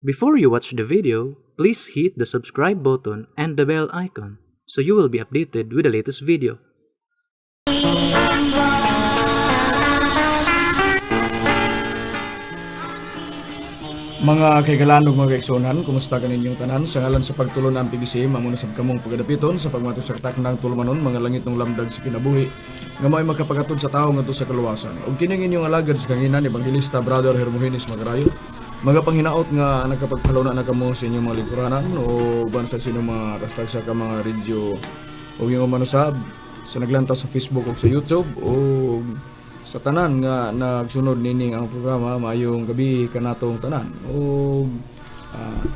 Before you watch the video, please hit the subscribe button and the bell icon so you will be updated with the latest video. Mga kaigalanog, mga kaigsuonan, kumusta kaninyong tanan? Sa ngalan sa pagtulon ang PBC, mamuna sab kamong pagadapiton sa pagmato sa taknang tulumanon, mga langit ng lamdag sa kinabuhi, nga mao'y makapagatod sa tao ngadto sa kaluwasan. Ug kining inyong alagad sa kanginan, Evangelista Brother Hermogenes Magarayo. Mga panghinaot nga nakapagpaluna na kamo sa inyong mga lingkuranan o uban sa inyong mga kastagsa ka mga radyo o yung manusab sa naglantaw sa Facebook o sa YouTube o sa tanan nga nagsunod nining ang programa, maayong gabi kanatong tanan. O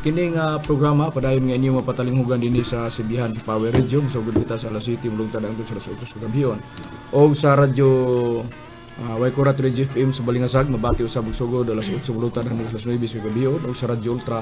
kini nga programa padayon nga inyong mapatalinghugan dinhi sa Sibihan sa Power Radio, sugod kita sa alas 7 mulungtad hangtod sa alas 8 sa kagabhion, o sa radyo Waikurat Radio FM sa Balingasag, mabati usab og sugod alas 8 mulungtad hangtod sa alas 9 sa kagabhion, o sa Radyo Ultra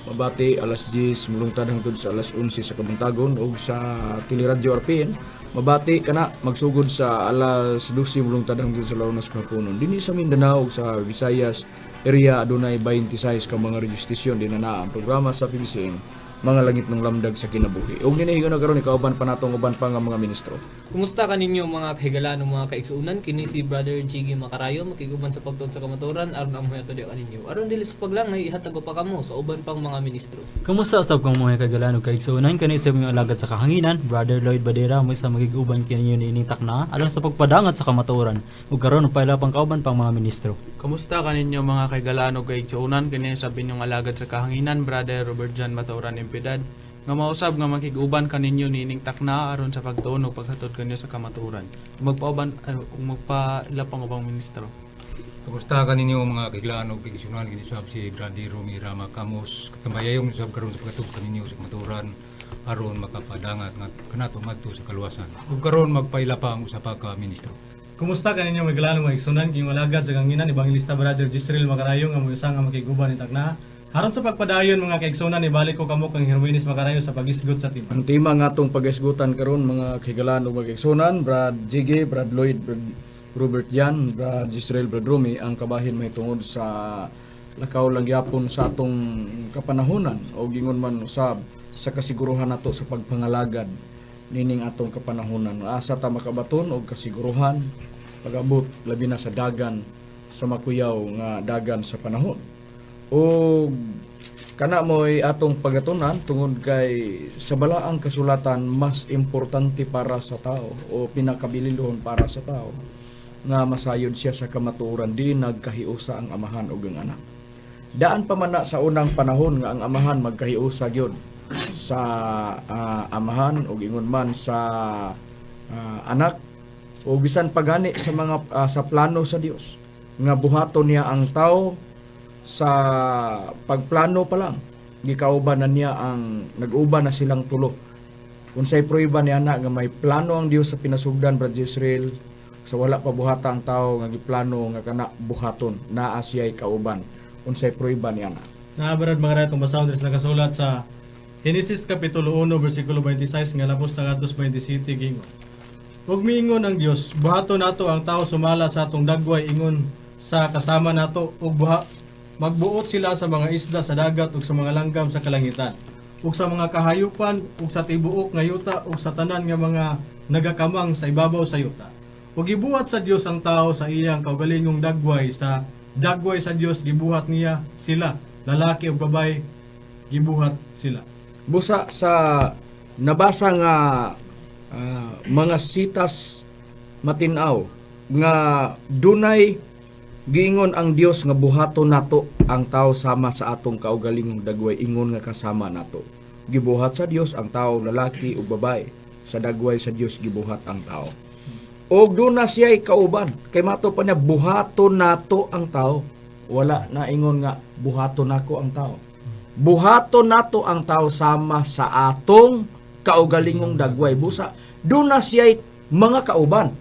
mabati alas 10 mulungtad hangtod sa alas 11 sa kabuntagon, o sa Teleradyo RPN mabati kana magsugod sa alas 12 mulungtad hangtod sa 1 sa kahaponon. Dinhi sa Mindanao ug sa Visayas area adunay 26 ka mga radio station din na ang programa sa PBCM, Mga Langit ng Lamdag sa Kinabuhi. Ug nini higayon karon ikauban pa natong uban pa nga mga ministro. Kumusta kaninyo, mga kahigalaan, mga kaigsuonan? Kini si Brother Jiggy Makarayo makiguban sa pagtuon sa kamatuoran aron ang mga tuyo kaninyo. Aron dili sa paglangay, ihatag ko pa kamo sa uban pang mga ministro. Kumusta usab kang mga kagalan ug kaigsuonan? Kani sa inyong alagad sa kahanginan, Brother Lloyd Badera, mo sa magig-uban kininyo niining takna alang sa pagpadangat sa kamatuoran. Ug karon paila pang kauban pang mga ministro. Kamusta kaninyo, mga kaigalaan ug kaigsuonan? Kini sa inyong alagad sa kahanginan, Brother Robert John Matauran Impedad, nga mausab nga makig-uban kaninyo niining takna aron sa pagtuon ug paghatod kanyo sa kamatuoran. Ug magpauban ay, ug magpaila pang ubang ministro. Kamusta kaninyo, mga kaiglaan ug kaigsuonan? Kini sab si Brady Rumi Rama Kamos katambayayong sab karon sa paghatod kaninyo sa kamatuoran aron makapadangat nga kanato ngadto sa kaluwasan. Ug karon magpaila pa ang usa pa ka ministro. Kumusta kaninyo, mga kaigalanon, mga igsunan? Kining alagad sa kanginan, Evangelista Brother Jisrael Makarayo, nga moyusa nga makiguban ni takna. Aron sa pagpadayon, mga kaigsunan, ibalik ko kamo kang Hermogenes Makarayo sa pagisgot sa tema. Ang tema nga atong pag-isgutan karon, mga kahigalaan ug mga kaigsuonan, Brad Jiggy, Brad Lloyd, Brad Robert Jan, Brad Israel, Brad Rumi, ang kabahin mahitungod sa lakaw lang gyapon sa atong kapanahonan o gingon man usab sa kasiguruhan nato sa pagpangalagad nining atong kapanahonan. Asa ta makabaton og kasiguruhan pag-abot labi na sa dagan sa makuyaw nga dagan sa panahon? O kana mo'y atong pagatunan tungod kay sa balaang kasulatan mas importante para sa tao o pinakabililhon para sa tao nga masayod siya sa kamatuoran, di nagkahiusa ang amahan ug ang anak. Daan pa man na sa unang panahon nga ang amahan magkahiusa gyud sa amahan ug ingon man sa anak, o bisan pagani sa mga sa plano sa Dios nga buhaton niya ang tao, sa pagplano pa lang gikauban na niya ang nag-uban na silang tulo. Unsay prueba niya na nga may plano ang Dios sa pinasugdan, Brad Israel, sa wala pa buhata ang tao nga giplano nga kana buhaton, naa siya'y kauban? Unsay prueba niya na? Na, Brad Makarayo, itong basahon diri sa nakasulat sa Genesis Kapitulo 1 versikulo 26 nga lapos na ngadto 27, gingon. Ug miingon ang Dios, "Buhaton nato ang tao sumala sa atong dagway, ingon sa kasama nato, ug buha magbuot sila sa mga isda sa dagat ug sa mga langgam sa kalangitan ug sa mga kahayupan ug sa tibuok nga yuta ug sa tanan nga mga nagakamang sa ibabaw sa yuta." Ug gibuhat sa Dios ang tao sa iyang kaugalingong dagway, sa dagway sa Dios gibuhat niya sila, lalaki ug babae gibuhat sila. Busa sa nabasa nga mga sitas, matinaw nga dunay giingon ang Dios nga buhaton nato ang tao sama sa atong kaugalingong dagway, ingon nga kasama nato. Gibuhat sa Dios ang tao, lalaki ug babae. Sa dagway sa Dios gibuhat ang tao. Og doon na siya'y kauban. Kay mato pa niya, buhaton nato ang tao. Wala na ingon nga buhaton nako ang tao. Buhaton nato ang tao sama sa atong kaugalingong dagway. Busa, doon na siya'y mga kauban.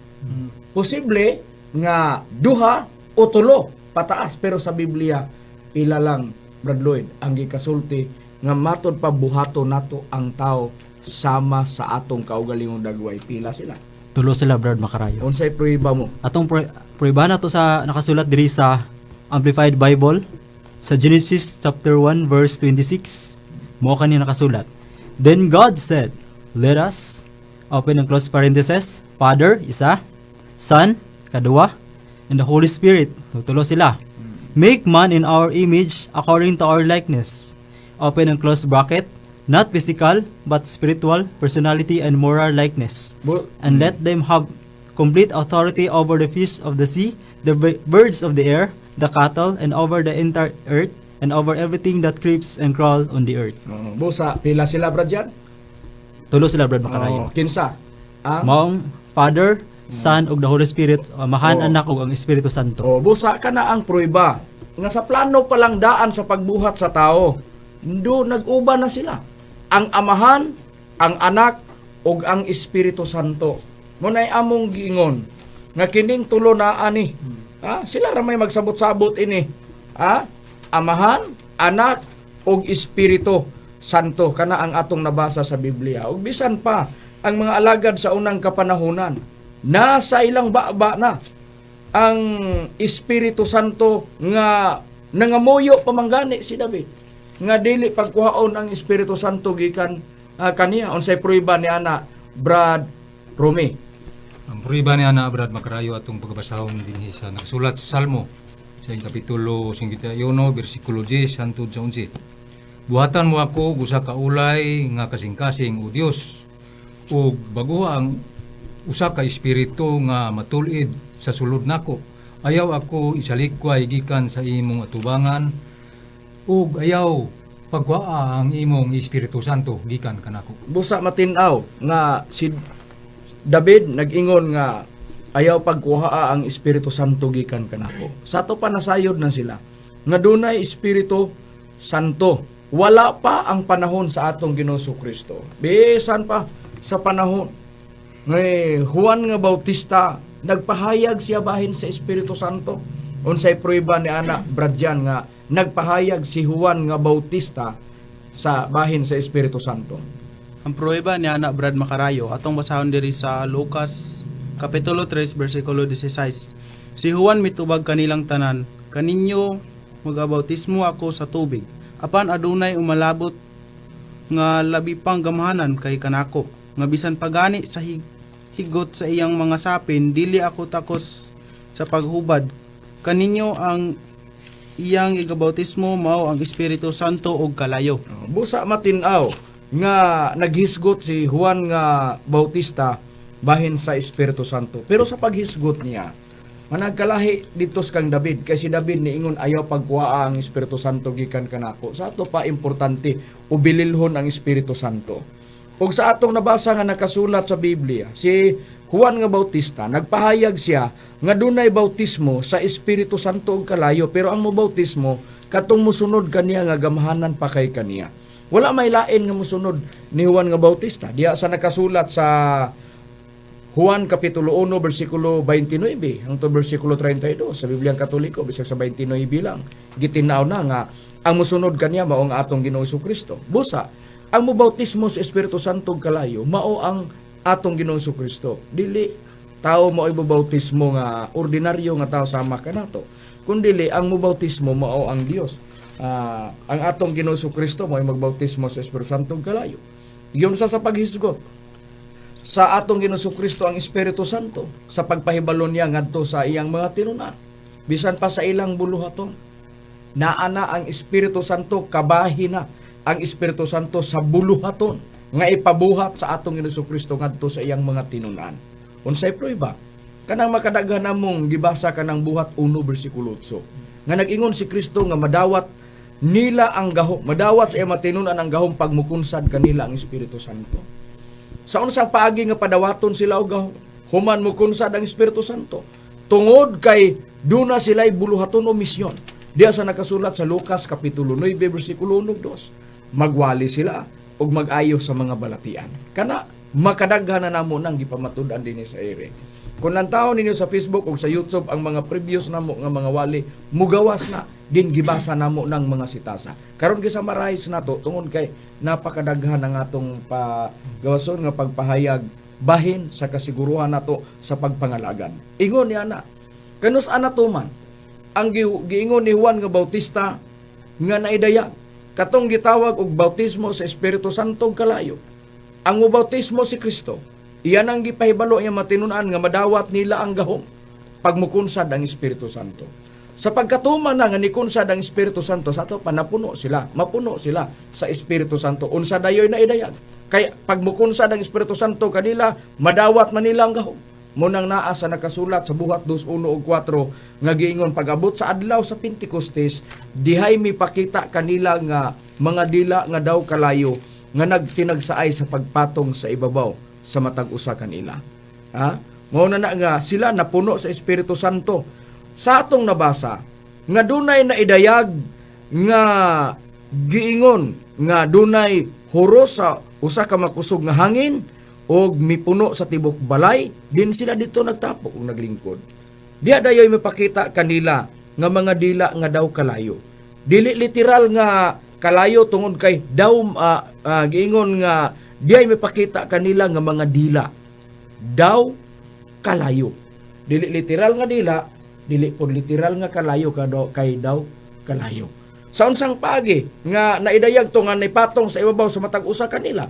Posible nga duha o tulo pataas, pero sa Biblia pila lang, Brad Lloyd, ang gikasulti nga matod pa buhaton nato ang tao sama sa atong kaugalingong dagway? Pila sila? Tulo sila, Brad Makarayo. Unsay prueba mo? Atong prueba na to sa nakasulat diri sa Amplified Bible Sa Genesis chapter 1 verse 26, mao kani nakasulat. "Then God said, 'Let us,' open and close parenthesis, Father, isa, Son, kadua, and the Holy Spirit," tulo sila, "make man in our image according to our likeness," open and close bracket, not physical, but spiritual, personality, and moral likeness. "And let them have complete authority over the fish of the sea, the birds of the air, the cattle, and over the entire earth, and over everything that creeps and crawl on the earth." Oh, busa, pila sila, Brad Jan? Tulo sila, Brad Makarayo. Oh, kinsa? Ang Maong Father, Son, ug the Holy Spirit, Amahan, Anak, ug ang Espiritu Santo. Oh, busa kana ang prueba nga sa plano pa lang daan sa pagbuhat sa tao, do nag-uban na sila. Ang Amahan, ang Anak, ug ang Espiritu Santo. Muna'y among giingon nga kining tulo na ani. Ha? Sila ra may magsabot-sabot ini. Ha? Amahan, Anak, ug Espiritu Santo, kana ang atong nabasa sa Biblia. Ug bisan pa ang mga alagad sa unang kapanahunan, nasa ilang baba na ang Espiritu Santo nga nangamuyo pamanggani si David nga dili pagkuhaon ang Espiritu Santo gikan kaniya. Unsay prueba ni ana, Brad Rumi? Ang prueba ni ana, Brad Makarayo, atong pagkabasahon dinhi sa nakasulat sa Salmo sa kapitulo 51 bersikulo 10 hangtod sa 11. "Buhatan mo ako og usa ka ulay nga kasing-kasing, o Dios, ug baguha ang usa ka espiritu nga matul-id sa sulod nako. Ayaw ako isalikway gikan sa imong atubangan ug ayaw pagkuhaa ang imong Espiritu Santo gikan kanako." Busa matin-aw nga si David nag-ingon nga ayaw pagkuhaa ang Espiritu Santo gikan kanako. Sa ato pa nasayod na sila nga dunay Espiritu Santo. Wala pa ang panahon sa atong Ginoong Kristo. Bisan pa sa panahon ngay Juan nga Bautista, nagpahayag siya bahin sa Espiritu Santo. Unsay prueba ni ana, Brad Jan, nga nagpahayag si Juan nga Bautista sa bahin sa Espiritu Santo? Ang pruweba ni ana, Brad Makarayo, atong basahon diri sa Lucas Kapitulo 3 bersikulo 16. "Si Juan mitubag kanilang tanan, 'Kaninyo magabautismo ako sa tubig. Apan adunay umalabot nga labi pang gamhanan kay kanako, nga bisan pagani sa higot sa iyang mga sapin dili ako takos sa paghubad. Kaninyo ang iyang igabautismo mao ang Espiritu Santo ug kalayo.'" Busa matin-aw nga naghisgot si Juan nga Bautista bahin sa Espiritu Santo. Pero sa paghisgot niya, managkalahi dito kang David, kay si David niingon ayaw pagkuha ang Espiritu Santo gikan kanako. Sa ato pa importante ubililhon ang Espiritu Santo. Ug sa atong nabasa nga nakasulat sa Biblia, si Juan nga Bautista nagpahayag siya nga dunay bautismo sa Espiritu Santo ug kalayo, pero ang mobautismo katong musunod kaniya nga gamhanan pa kay kaniya. Wala may lain nga musunod ni Juan nga Bautista. Diya sa nakasulat sa Juan Kapitulo 1 bersikulo 29 hangtod bersikulo 32 sa Bibliang Katoliko, bisag sa 29 lang gitinaw na nga ang musunod kaniya mao ang atong Ginoong Kristo. Busa ang mobautismo sa Espiritu Santo ug kalayo mao ang atong Ginoong Kristo. Dili tao mao ibabautismo nga ordinaryo nga tao sama kanato, kundili ang mobautismo mao ang Dios. Ang atong Ginoong Kristo mao magbautismo sa Espiritu Santo ug kalayo. Yun sa paghisgot sa atong Ginoong Kristo ang Espiritu Santo sa pagpahibalo niya ngadto sa iyang mga tinunan, bisan pa sa ilang buluhaton. Naa na ang Espiritu Santo, kabahin na ang Espiritu Santo sa buluhaton nga ipabuhat sa atong Ginoong Kristo ngadto sa iyang mga tinunan. Unsay prueba? Kanang makadaghan namong gibasa, kanang Buhat 1 bersikulo 8 nga nag-ingon si Kristo nga madawat nila ang gahom, madawat sa iyang matinunan ang gahom pag mukunsad kanila ang Espiritu Santo. Sa unsang paagi nga padawaton sila og gahom human mukunsad ang Espiritu Santo? Tungod kay duna sila'y buluhaton o misyon. Diya sa nakasulat sa Lucas Kapitulo 9 bersikulo 1 2, magwali sila ug mag-ayo sa mga balatian. Kana makadaghan na namo nang gipamatud-an dinhi sa ere. Kung lantawon ninyo sa Facebook o sa YouTube ang mga previous namo nga mga wali, mugawas na din gibasa namo ng mga sitasa. Karon gisummarize nato tungod kay napakadaghan ang atong pagawason nga pagpahayag bahin sa kasiguruhan nato sa pagpangalagan. Ingon niya na, kanus ana tuman ang giingon ni Juan nga Bautista. nga naidayag, katong gitawag og bautismo sa Espiritu Santo ug kalayo. Ang mobautismo si Kristo, iyan ang gipahibalo iya matinunan nga madawat nila ang gahom pagmukunsad ang Espiritu Santo. Sa pagkatuman na nga nikunsad ang Espiritu Santo sa ato pa, napuno sila, mapuno sila sa Espiritu Santo. Unsa dayoy na idayag? Kay pagmukunsad ang Espiritu Santo kanila, madawat man nila ang gahom. Munang naa sa nakasulat sa Buhat 2:1 ug 4 nga giingon, pag-abot sa adlaw sa Pentecostes, dihay mipakita kanila nga mga dila nga daw kalayo nga nagtinagsaay sa pagpatong sa ibabaw sa matag usa kanila. Ha? Mao na na nga sila napuno sa Espiritu Santo. Sa atong nabasa nga dunay na idayag nga giingon nga dunay huro sa usa ka makusog nga hangin og mipuno sa tibok balay, din sila dito nagtapok ug naglingkod. Diha dayoy mapakita kanila nga mga dila nga daw kalayo. Dili literal nga kalayo tungod kay daw giingon nga diay mapakita kanila nga mga dila daw kalayo. Dili literal nga dila, dili pod literal nga kalayo kado kay daw kalayo. Sa unsang paagi nga naidayag to nga naipatong sa ibabaw sa matag usa kanila?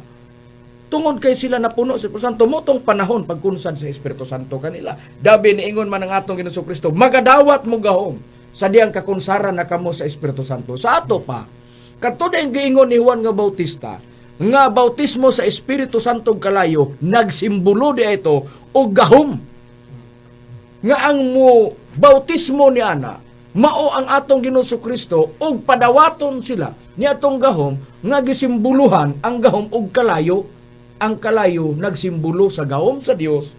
Tungod kay sila napuno sa Espiritu Santo, motong panahon pagkunsad sa Espiritu Santo kanila. Dabi niingon man ang atong Ginoong Kristo, magadawat mo gahom sa diyang kakunsaran na kamo sa Espiritu Santo. Sa ato pa, kadto na giingon ni Juan nga Bautista, nga bautismo sa Espiritu Santo ug kalayo, nagsimbolo di ito og gahom nga ang mo bautismo ni ana mao ang atong Ginoong Kristo ug padawaton sila ni atong gahom nga gisimboluhan ang gahom og kalayo. Ang kalayo nagsimbolo sa gahom sa Dios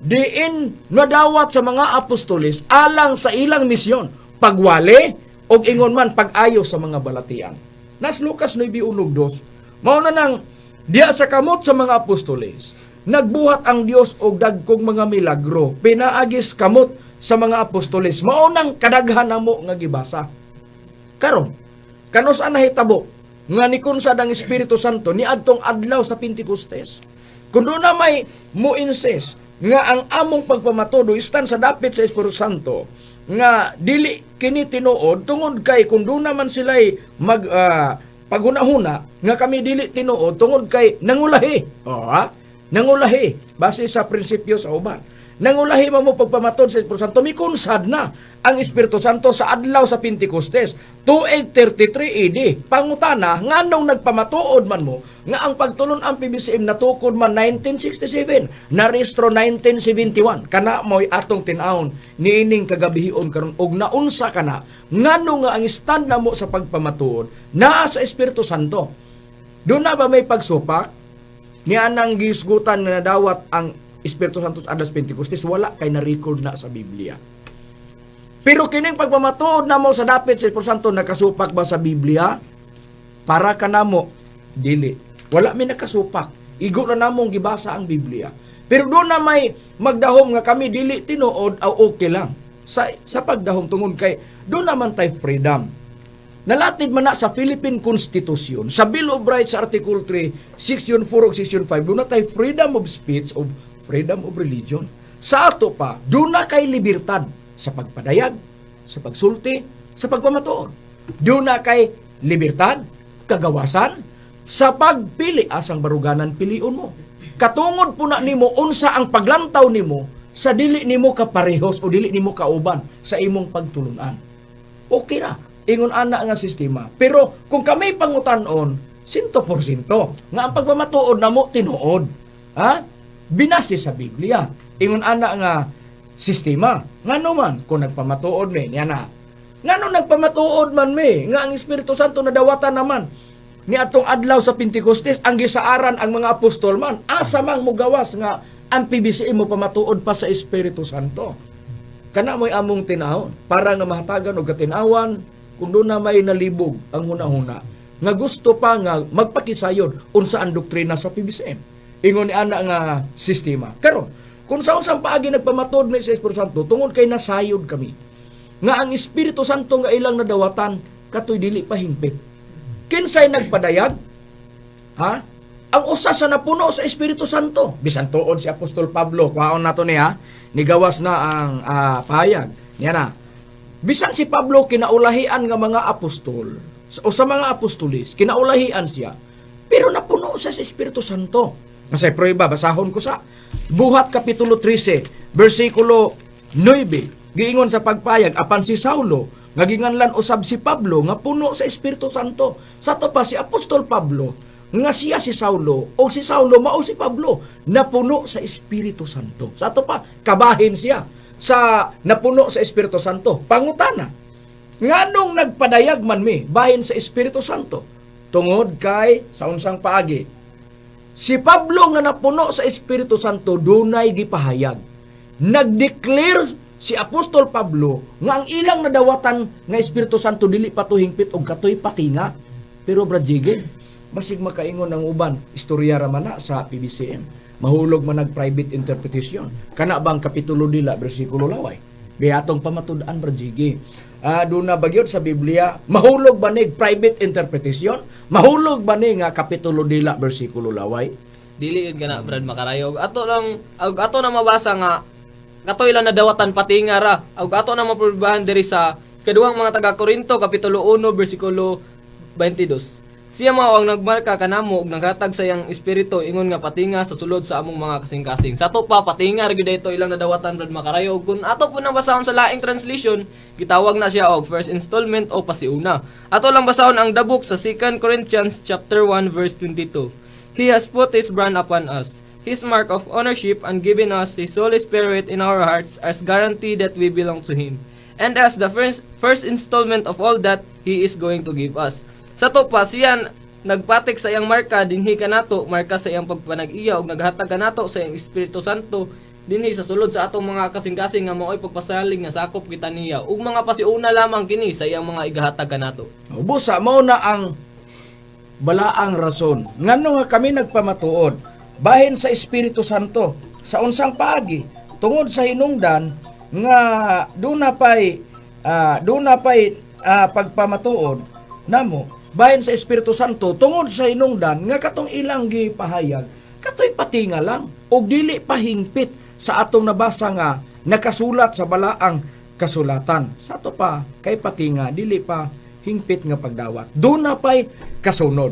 diin nadawat sa mga apostoles alang sa ilang misyon, pagwali og ingon man pag-ayo sa mga balatian. Nas Lucas 9:2. Mao na nang diya sa kamot sa mga apostoles nagbuhat ang Dios og dagkong mga milagro pinaagis kamot sa mga apostoles. Mao nang kadaghan namo nga gibasa. Karon, kanus-a nahitabo nga nikunsad ang Espiritu Santo ni adtong adlaw sa Pentecostes? Kung doon na may mo-insist nga ang among pagpamatudo istan sa dapit sa Espiritu Santo nga dili kini tinuod, tungod kay kung doon naman sila'y mag paghuna-huna nga kami dili tinuod tungod kay nangulahi. Oh, ha? Nangulahi base sa prinsipyo sa uban. Nangulahi man mo pagpamatod sa Espiritu Santo, mikunsad na ang Espiritu Santo sa adlaw sa Pentecostes, 2833 AD. Pangutana, nganong nagpamatuod man mo nga ang pagtulon ang PBCM natukod man 1967, narehistro 1971? Kana mo'y atong tin-awon niining kagabihion karon og naunsa kana ngano nga ang stand namo sa pagpamatuod naa sa Espiritu Santo. Doon na ba may pagsupak ni anang gisgutan nga nadawat ang Espiritu Santo sa adlaw sa Pentecostes? Wala kay na-record na sa Biblia. Pero kining pagpamatuod namo sa dapit sa Espiritu Santo nakasupak ba sa Biblia? Para kanamo dili. Wala mi nakasupak. Igo na namong gibasa ang Biblia. Pero doon na may magdahom nga kami dili tinuod, aw okay lang. Sa pagdahom tungod kay doon naman tay freedom. Nalatid man na sa Philippine Constitution, sa Bill of Rights Article 3, Section 4 ug Section 5, doon na tay freedom of speech of freedom of religion. Sa ato pa, doon na kay libertad sa pagpadayag, sa pagsulti, sa pagpamatuod. Doon na kay libertad, kagawasan, sa pagpili asang baruganan piliun mo. Katungod po na nimo unsa ang paglantaw nimo sa dili nimo kaparehos o dili nimo kauban sa imong pagtulunan. Okay ra. Ingon ana nga sistema. Pero kung kami pangutan-on, 100% nga ang pagpamatuod namo tinuod. Ha? Binase sa Biblia. Ingon ana nga sistema. Ngano man kung nagpamatuod mi niya na. Ngano nagpamatuod man mi nga ang Espiritu Santo nadawatan naman ni atong adlaw sa Pentecostes, ang gisaaran ang mga apostol man, asa mang mugawas nga ang PBCM mo pamatuod pa sa Espiritu Santo? Kana mo'y among tinahon para nga mahatagan og katinawan kung doon na may nalibog ang hunahuna nga gusto pa nga magpakisayod unsa ang doktrina sa PBCM. Ingon ni ana nga sistema. Karon, kung sa unsang paagi nagpamatuod mi sa Espiritu Santo, tungod kay nasayod kami nga ang Espiritu Santo nga ilang nadawatan katoy dili pa hingpit. Kinsay nagpadayag? Ha? Ang usa sa napuno sa Espiritu Santo. Bisan tuod si Apostol Pablo, kuhaon nato niya, nigawas na ang pahayag. Niya na. Bisan si Pablo, kinaulahian nga mga apostol. o sa mga apostolis, kinaulahian siya, pero napuno siya sa Espiritu Santo. Kasi prueba, basahon ko sa Buhat Kapitulo 13, versikulo 9, giingon sa pagpayag, apan si Saulo, nga ginganlan usab si Pablo, nga puno sa Espiritu Santo. Sa to pa si Apostol Pablo, nga siya si Saulo, o si Saulo mao si Pablo, napuno sa Espiritu Santo. Sa to pa, kabahin siya sa napuno sa Espiritu Santo. Pangutana, nganong nagpadayag man mi bahin sa Espiritu Santo? Tungod kay sa unsang paagi, si Pablo nga napuno sa Espiritu Santo dunay gipahayag. Nagdeclare si Apostol Pablo nga ang ilang nadawatan nga Espiritu Santo dili pa to hingpit og katoy patinga. Pero Brad Jiggy, basig makaingon ang uban, istorya ra man na sa PBCM. Mahulog man nag private interpretation. Kana bang kapitulo dila bersikulo laway? Biatong pamatud-an, Brad Jiggy. Doon na bagyod sa Biblia, mahulog ba ni private interpretation? Mahulog ba ni nga kapitulo dila bersikulo laway? Dili yun kana, Brad Makarayo. Og ato lang, og ato na mabasa nga katoy lang nadawatan patinga ra. Og ato na maprubahan diri sa kaduhang mga taga Korinto kapitulo 1 bersikulo 22. Siya mao ang nagmarka kanamo og naghatag sa iyang espiritu ingon nga patinga sa sulod sa among mga kasing-kasing. Sa ato pa patinga ra gyud ito ilang nadawatan, Brad Makarayo. Og kung ato po nang basahon sa laing translation, gitawag na siya og first installment o pasiuna. Ato lang basahon ang dabuk sa 2 Corinthians chapter 1 verse 22. He has put his brand upon us, his mark of ownership, and given us his Holy Spirit in our hearts as guarantee that we belong to him. And as the first installment of all that he is going to give us. Sa to pa, siya nagpatik sa iyang marka dinhi kanato, marka sa iyang pagpanag-iya, ug naghatag kanato sa iyang Espiritu Santo dinhi sa sulod sa atong mga kasing-kasing nga mao'y pagpasalig nga sakop kita niya, ug mga pasiuna lamang kini sa iyang mga igahatag kanato. Busa, mao na ang balaang rason ngano nga kami nagpamatuod bahin sa Espiritu Santo sa unsang paagi, tungod sa hinungdan nga duna pay pagpamatuod namo bahin sa Espiritu Santo tungod sa hinungdan nga katong ilang gipahayag katoy patinga lang og dili pahingpit sa atong nabasa nga nakasulat sa balaang kasulatan. Sa ato pa kay patinga, dili pa hingpit nga pagdawat. Duna pay kasunod.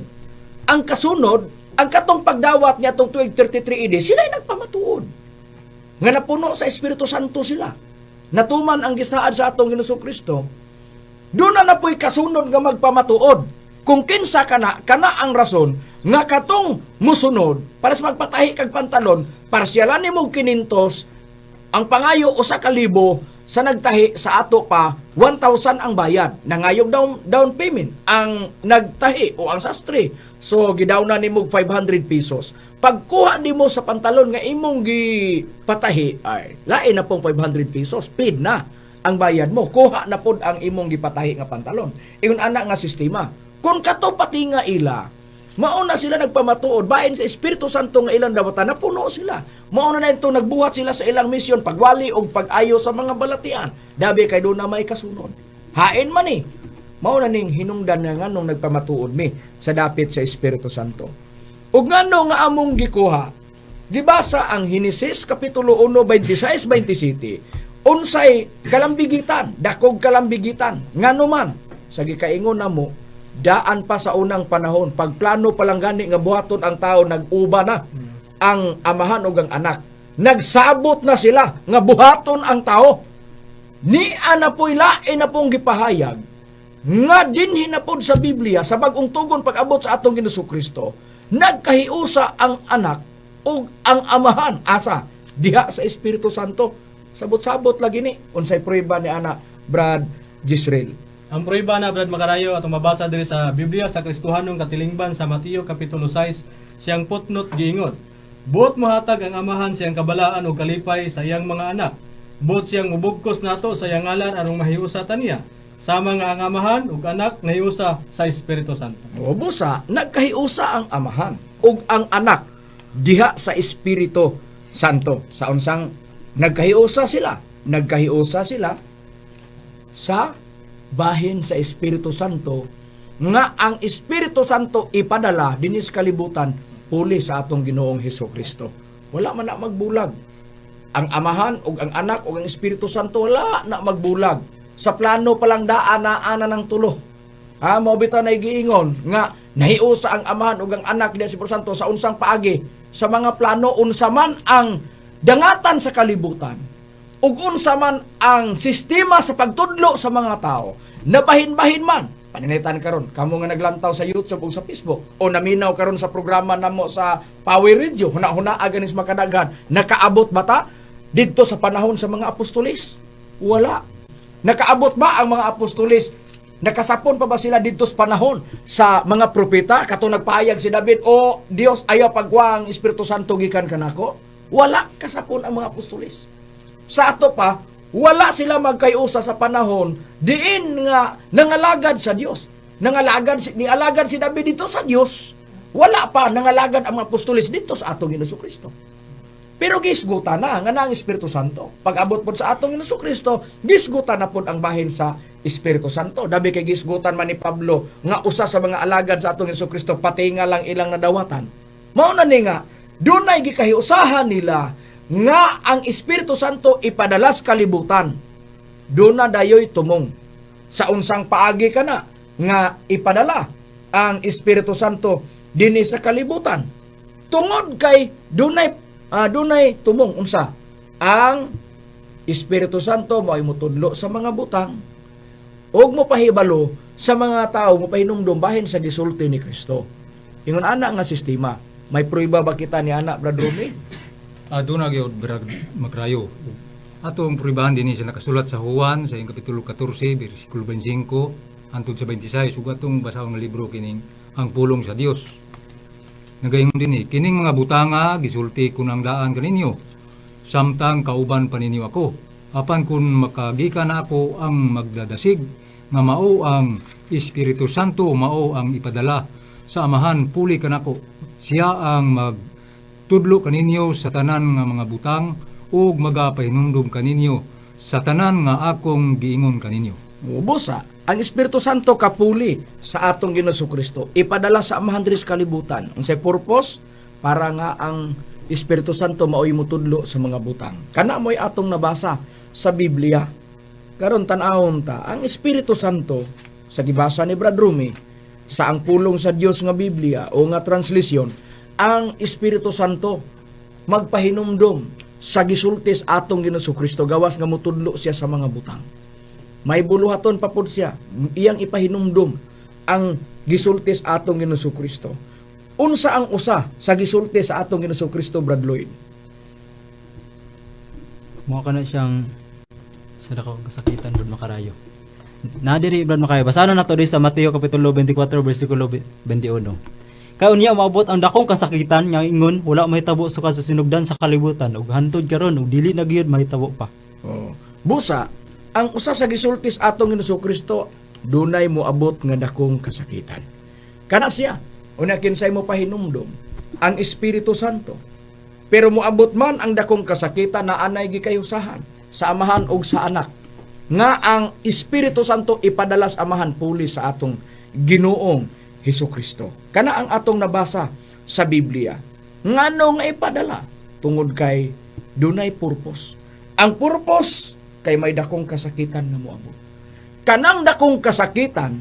Ang kasunod, ang katong pagdawat niya atong tuig 33 AD, sila ay nagpamatuod nga napuno sa Espiritu Santo sila. Natuman ang gisaad sa atong Ginoong Kristo. Doon na napoy kasunod nga magpamatuod. Kung kinsa kana, kana ang rason nga katong musunod para sa magpatahi kag pantalon, parsyalan nimo 500, ang pangayo 1,000 sa nagtahi, sa ato pa 1,000 ang bayad. Nangayog down payment ang nagtahi o ang sastre. So gidawna nimo 500 pesos. Pagkuha nimo sa pantalon nga imong gipatahi, ay lain na pong 500 pesos, paid na ang bayad mo. Kuha na pod ang imong gipatahi nga pantalon. Ingon ana nga sistema. Kung kato pati nga ila, mao na sila nagpamatuod bahin sa Espiritu Santo nga ilang dawatan, napuno sila. Mao na ito nagbuhat sila sa ilang misyon, pagwali og pag-ayo sa mga balatian. Dabi kay doon na may kasunod. Hain man ni. Mao na ning hinungdan nga nganong nagpamatuod mi sa dapit sa Espiritu Santo. Ug ngano nga among gikuha, gibasa ang Henesis Kapitulo 1, 26, 27, unsay kalambigitan, dakog kalambigitan, ngano man, sa gikaingon namo, daan pa sa unang panahon, pagplano pa lang gani nga buhaton ang tao, nag-uba na ang amahan ug ang anak. Nagsabot na sila nga buhaton ang tao. Ni ana po'y lain na pong gipahayag nga dinhi na pod sa Biblia sa bagong tugon pag-abot sa atong Ginoong Kristo, nagkahiusa ang anak ug ang amahan asa diha sa Espiritu Santo. Sabot-sabot lagi ni. Unsay prueba ni ana, Brad Gisrael? Ang prueba na, Brad Makarayo, atong mabasa diri sa Biblia sa Kristohanong katilingban sa Mateo kapitulo 6, siyang footnote giingon: Buot mohatag ang amahan siyang kabalaan ug kalipay sa iyang mga anak. Buot siyang mubugkos nato sa iyang ngalan aron mahiusa ta niya. Sama nga ang amahan ug anak nahiusa sa Espiritu Santo. O busa, nagkahiusa ang amahan ug ang anak diha sa Espiritu Santo. Sa unsang nagkahiusa sila? Nagkahiusa sila sa bahin sa Espiritu Santo nga ang Espiritu Santo ipadala dinis kalibutan puli sa atong Ginoong Hesus Kristo. Wala man na magbulag. Ang amahan ug ang anak ug ang Espiritu Santo wala na magbulag. Sa plano pa lang daan na ana ng tulo. Ha, mao bitaw na giingon nga nahiusa ang Amahan ug ang Anak niya si Espiritu Santo sa unsang paagi sa mga plano, unsa man ang dangatan sa kalibutan ug unsa man ang sistema sa pagtudlo sa mga tao, nabahin-bahin man. Paninitan karon kamo nga naglantaw sa YouTube ug sa Facebook o naminaw karon sa programa namo sa Power Radio, huna-huna ganis makadaghan, nakaabot ba ta didto sa panahon sa mga apostolis? Wala. Nakaabot ba ang mga apostolis? Nakasapon pa ba sila didto sa panahon sa mga propeta? Kato nagpahayag si David, "O Dios, ayaw pagwa ang Espiritu Santo gikan kanako." Wala kasapon ang mga apostolis. Sa ato pa, wala sila magkayusa sa panahon diin nga nangalagad sa Dios. Nangalagad si nialagad si David dito sa Dios. Wala pa nangalagad ang mga apostolis dito sa atong Ginoo Kristo. Pero gisgutan na nga na ang Espiritu Santo. Pag abot pod sa atong Ginoo Kristo, gisgutan na pod ang bahin sa Espiritu Santo. Dabi kay gisgutan man ni Pablo nga usa sa mga alagad sa atong Ginoo Kristo, pati nga lang ilang nadawatan. Mao na ni nga dunay gikahiusahan nila nga ang Espiritu Santo ipadala sa kalibutan. Doon na dayoy tumong. Sa unsang paagi ka na nga ipadala ang Espiritu Santo dinhi sa kalibutan? Tungod kay dunay tumong unsa ang Espiritu Santo mo ay mutudlo sa mga butang ug mopahibalo sa mga tao, mopahinumdom bahin sa gisulti ni Kristo. Ingon ana nga sistema. May prueba ba kita ni ana, Brad Rumi? Doon na gyud, Brad Magrayo. Atong pruebahan dinhi sa nakasulat sa Juan sa iyang kapitulo 14 bersikulo 25 hangtod sa 26, ug atong basahon nga libro kining Ang Pulong sa Dios. Nagaingon dinhi, "Kining mga butanga gisulti ko nang daan kaninyo samtang kauban pa ninyo ako. Apan kun makagikan na ako, ang magdadasig nga mao ang Espiritu Santo, mao ang ipadala sa Amahan puli kanako. Siya ang magtudlo kaninyo sa tanan nga mga butang ug magapahinumdum kaninyo sa tanan nga akong giingon kaninyo." Busa, ang Espiritu Santo kapuli sa atong Ginoo Kristo ipadala sa Amahan diri sa kalibutan. Unsay purpose? Para nga ang Espiritu Santo maoy mutudlo sa mga butang. Kana mo'y atong nabasa sa Biblia. Karon tan-awon ta ang Espiritu Santo sa gibasa ni Brad Rumi sa Ang Pulong sa Dios nga Biblia o nga translation. Ang Espiritu Santo magpahinumdom sa gisulti sa atong Ginoo Kristo gawas nga mutudlo siya sa mga butang. May buluhaton pa pod siya, iyang ipahinumdom ang gisulti sa atong Ginoo Kristo. Unsa ang usa sa gisulti sa atong Ginoo Kristo, Brad Lloyd? Mao kana siyang sa dako kasakitan, Brad Makarayo. Na diri, Brad Makarayo. Basahon na nato diri sa Mateo kapitulo 24 bersikulo 21. "Kay unya moabot ang dakong kasakitan nga ingon wala mahitabo sukad sa sinugdan sa kalibutan ug hantod karon ug dili na gyud mahitabo pa." Oh. Busa, ang usa sa gisulti sa atong Ginoo Kristo, dunay moabot nga dakong kasakitan. Kana siya, una kinsay mo pahinumdom? Ang Espiritu Santo. Pero moabot man ang dakong kasakitan na anay gikayusahan sa Amahan ug sa Anak. Nga ang Espiritu Santo ipadala sa Amahan puli sa atong Ginoong Hesus Kristo. Kana ang atong nabasa sa Biblia. Ngano nga ipadala? Tungod kay dunay purpose. Ang purpose kay may dakong kasakitan nga moabot. Kanang dakong kasakitan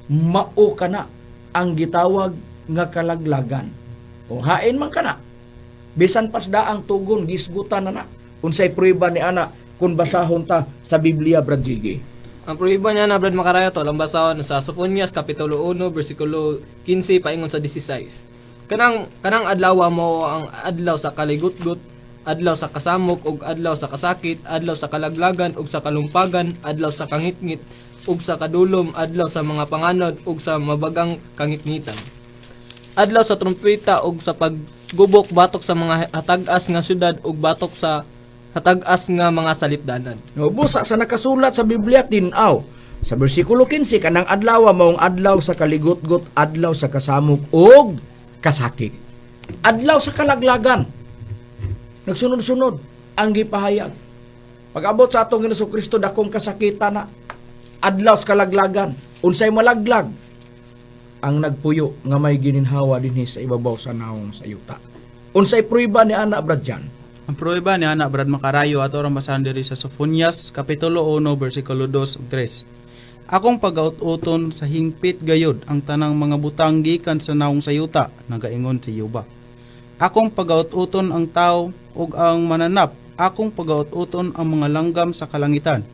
mao kana ang gitawag nga kalaglagan. O hain man kana. Bisan pas daang tugon, gisgutan na na. Unsay prueba ni ana kung basahon ta sa Biblia, Brad Jiggy? Ang prueba niya na, Brad Makarayo, to lang basahon sa Sofonias kapitulo 1 bersikulo 15 paingon sa 16. Kanang adlaw mo ang adlaw sa kaligutgut, adlaw sa kasamok ug adlaw sa kasakit, adlaw sa kalaglagan ug sa kalumpagan, adlaw sa kangitngit ug sa kadulom, adlaw sa mga panganod ug sa mabagang kangitngitan. Adlaw sa trumpeta ug sa paggubok batok sa mga hatag-as nga syudad ug batok sa hatag-as nga mga salipdanan. No, busa sa nakasulat sa Biblia tin-aw. Sa bersikulo 15, kanang adlaw maong adlaw sa kaligutgot, adlaw sa kasamok ug kasakit. Adlaw sa kalaglagan. Nagsunod-sunod ang gipahayag. Pag-abot sa atong Ginoo Kristo, dakong kasakitan na. Adlaw sa kalaglagan. Unsay malaglag? Ang nagpuyo nga may gininhawa dinhi sa ibabaw sa naong sa yuta. Unsay prueba ni ana, Brad Jan? Ang prueba ni ana, Brad Makarayo, ato rang basahan diri sa Sofonias kapitulo 1 bersikulo 2 ug 3. Akong pagaut-uton sa hingpit gayod ang tanang mga butang gikan sa nawong sa yuta, nagaingon si Jehova. Akong pagaut-uton ang tao ug ang mananap, akong pagaut-uton ang mga langgam sa kalangitan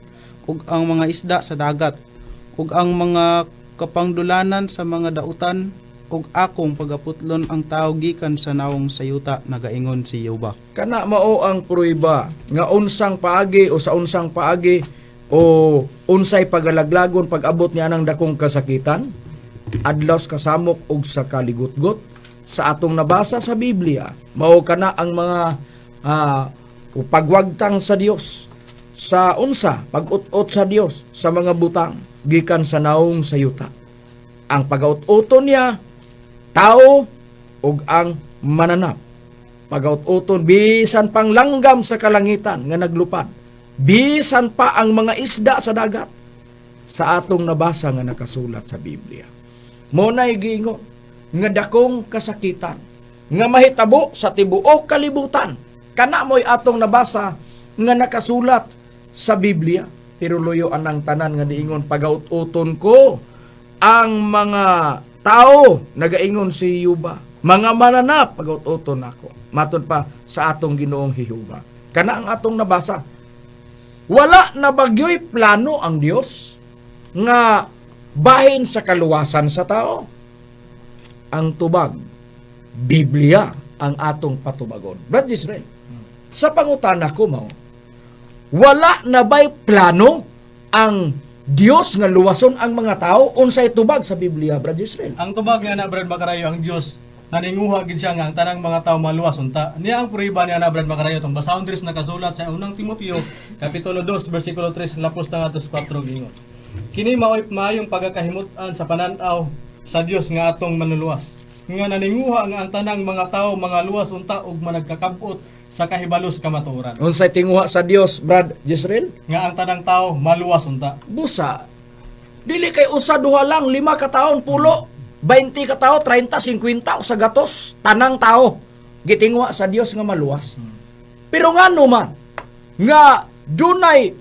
ug ang mga isda sa dagat ug ang mga kapangdulanan sa mga dautan, ug akong pagaputlon ang tao gikan sa nawong sa yuta, nagaingon si Jehova. Kana mao ang prueba nga unsang paagi o sa unsang paagi o unsay pagalaglagon pag-abot niya ng dakong kasakitan, adlaw sa kasamok ug sa kaligutgot sa atong nabasa sa Biblia. Mao kana ang mga pagwagtang sa Dios sa unsa pag-ut-ot sa Dios sa mga butang gikan sa naong sa yuta. Ang pagaut-uton niya, tao ug ang mananap, pagaut-uton bisan pang langgam sa kalangitan nga naglupad, bisan pa ang mga isda sa dagat, sa atong nabasa nga nakasulat sa Biblia. Mo na'y giingon nga dakong kasakitan nga mahitabo sa tibuok kalibutan. Kana mo'y atong nabasa nga nakasulat sa Biblia. Pero luyo anang tanan nga niingon, "Pagaut-uton ko ang mga tao," nagaingon si Jehova. "Mga mananap, pagaut-uton ako." Matud pa sa atong Ginoong Jehova. Kana ang atong nabasa. Wala na bagyo'y plano ang Dios nga bahin sa kaluwasan sa tao? Ang tubag, Biblia ang atong patubagon. Brad Israel, sa pangutana ko mao, wala na ba'y plano ang Dios nga luwason ang mga tao? Unsay tubag sa Biblia, Brad Israel? Ang tubag nga na, Brad Makarayo, ang Dios naninguha gid siya nga ang tanang mga tao maluwas unta. Niya ang prueba niya na, Brad Makarayo, tong basahon diri sa nakasulat sa Unang Timoteo kapitulo 2 bersikulo 3 lapos na ngadto sa 4, gingon: "Kini maoy maayong pagakahimut-an sa pananaw sa Dios nga atong manluluwas, nga naninguha nga ang tanang mga tao mga luwas unta ug managkakab-ot sa kahibalo sa kamatuoran." Unsay tinguha sa Dios, Brad Israel? Nga ang tanang tao maluwas unta. Busa, dili kay usa duha lang, 5 ka taon, 10, 20 ka tao, 30, 50 o sa gatos, tanang tao gitinguha sa Dios nga maluwas. Pero ngano man nga dunay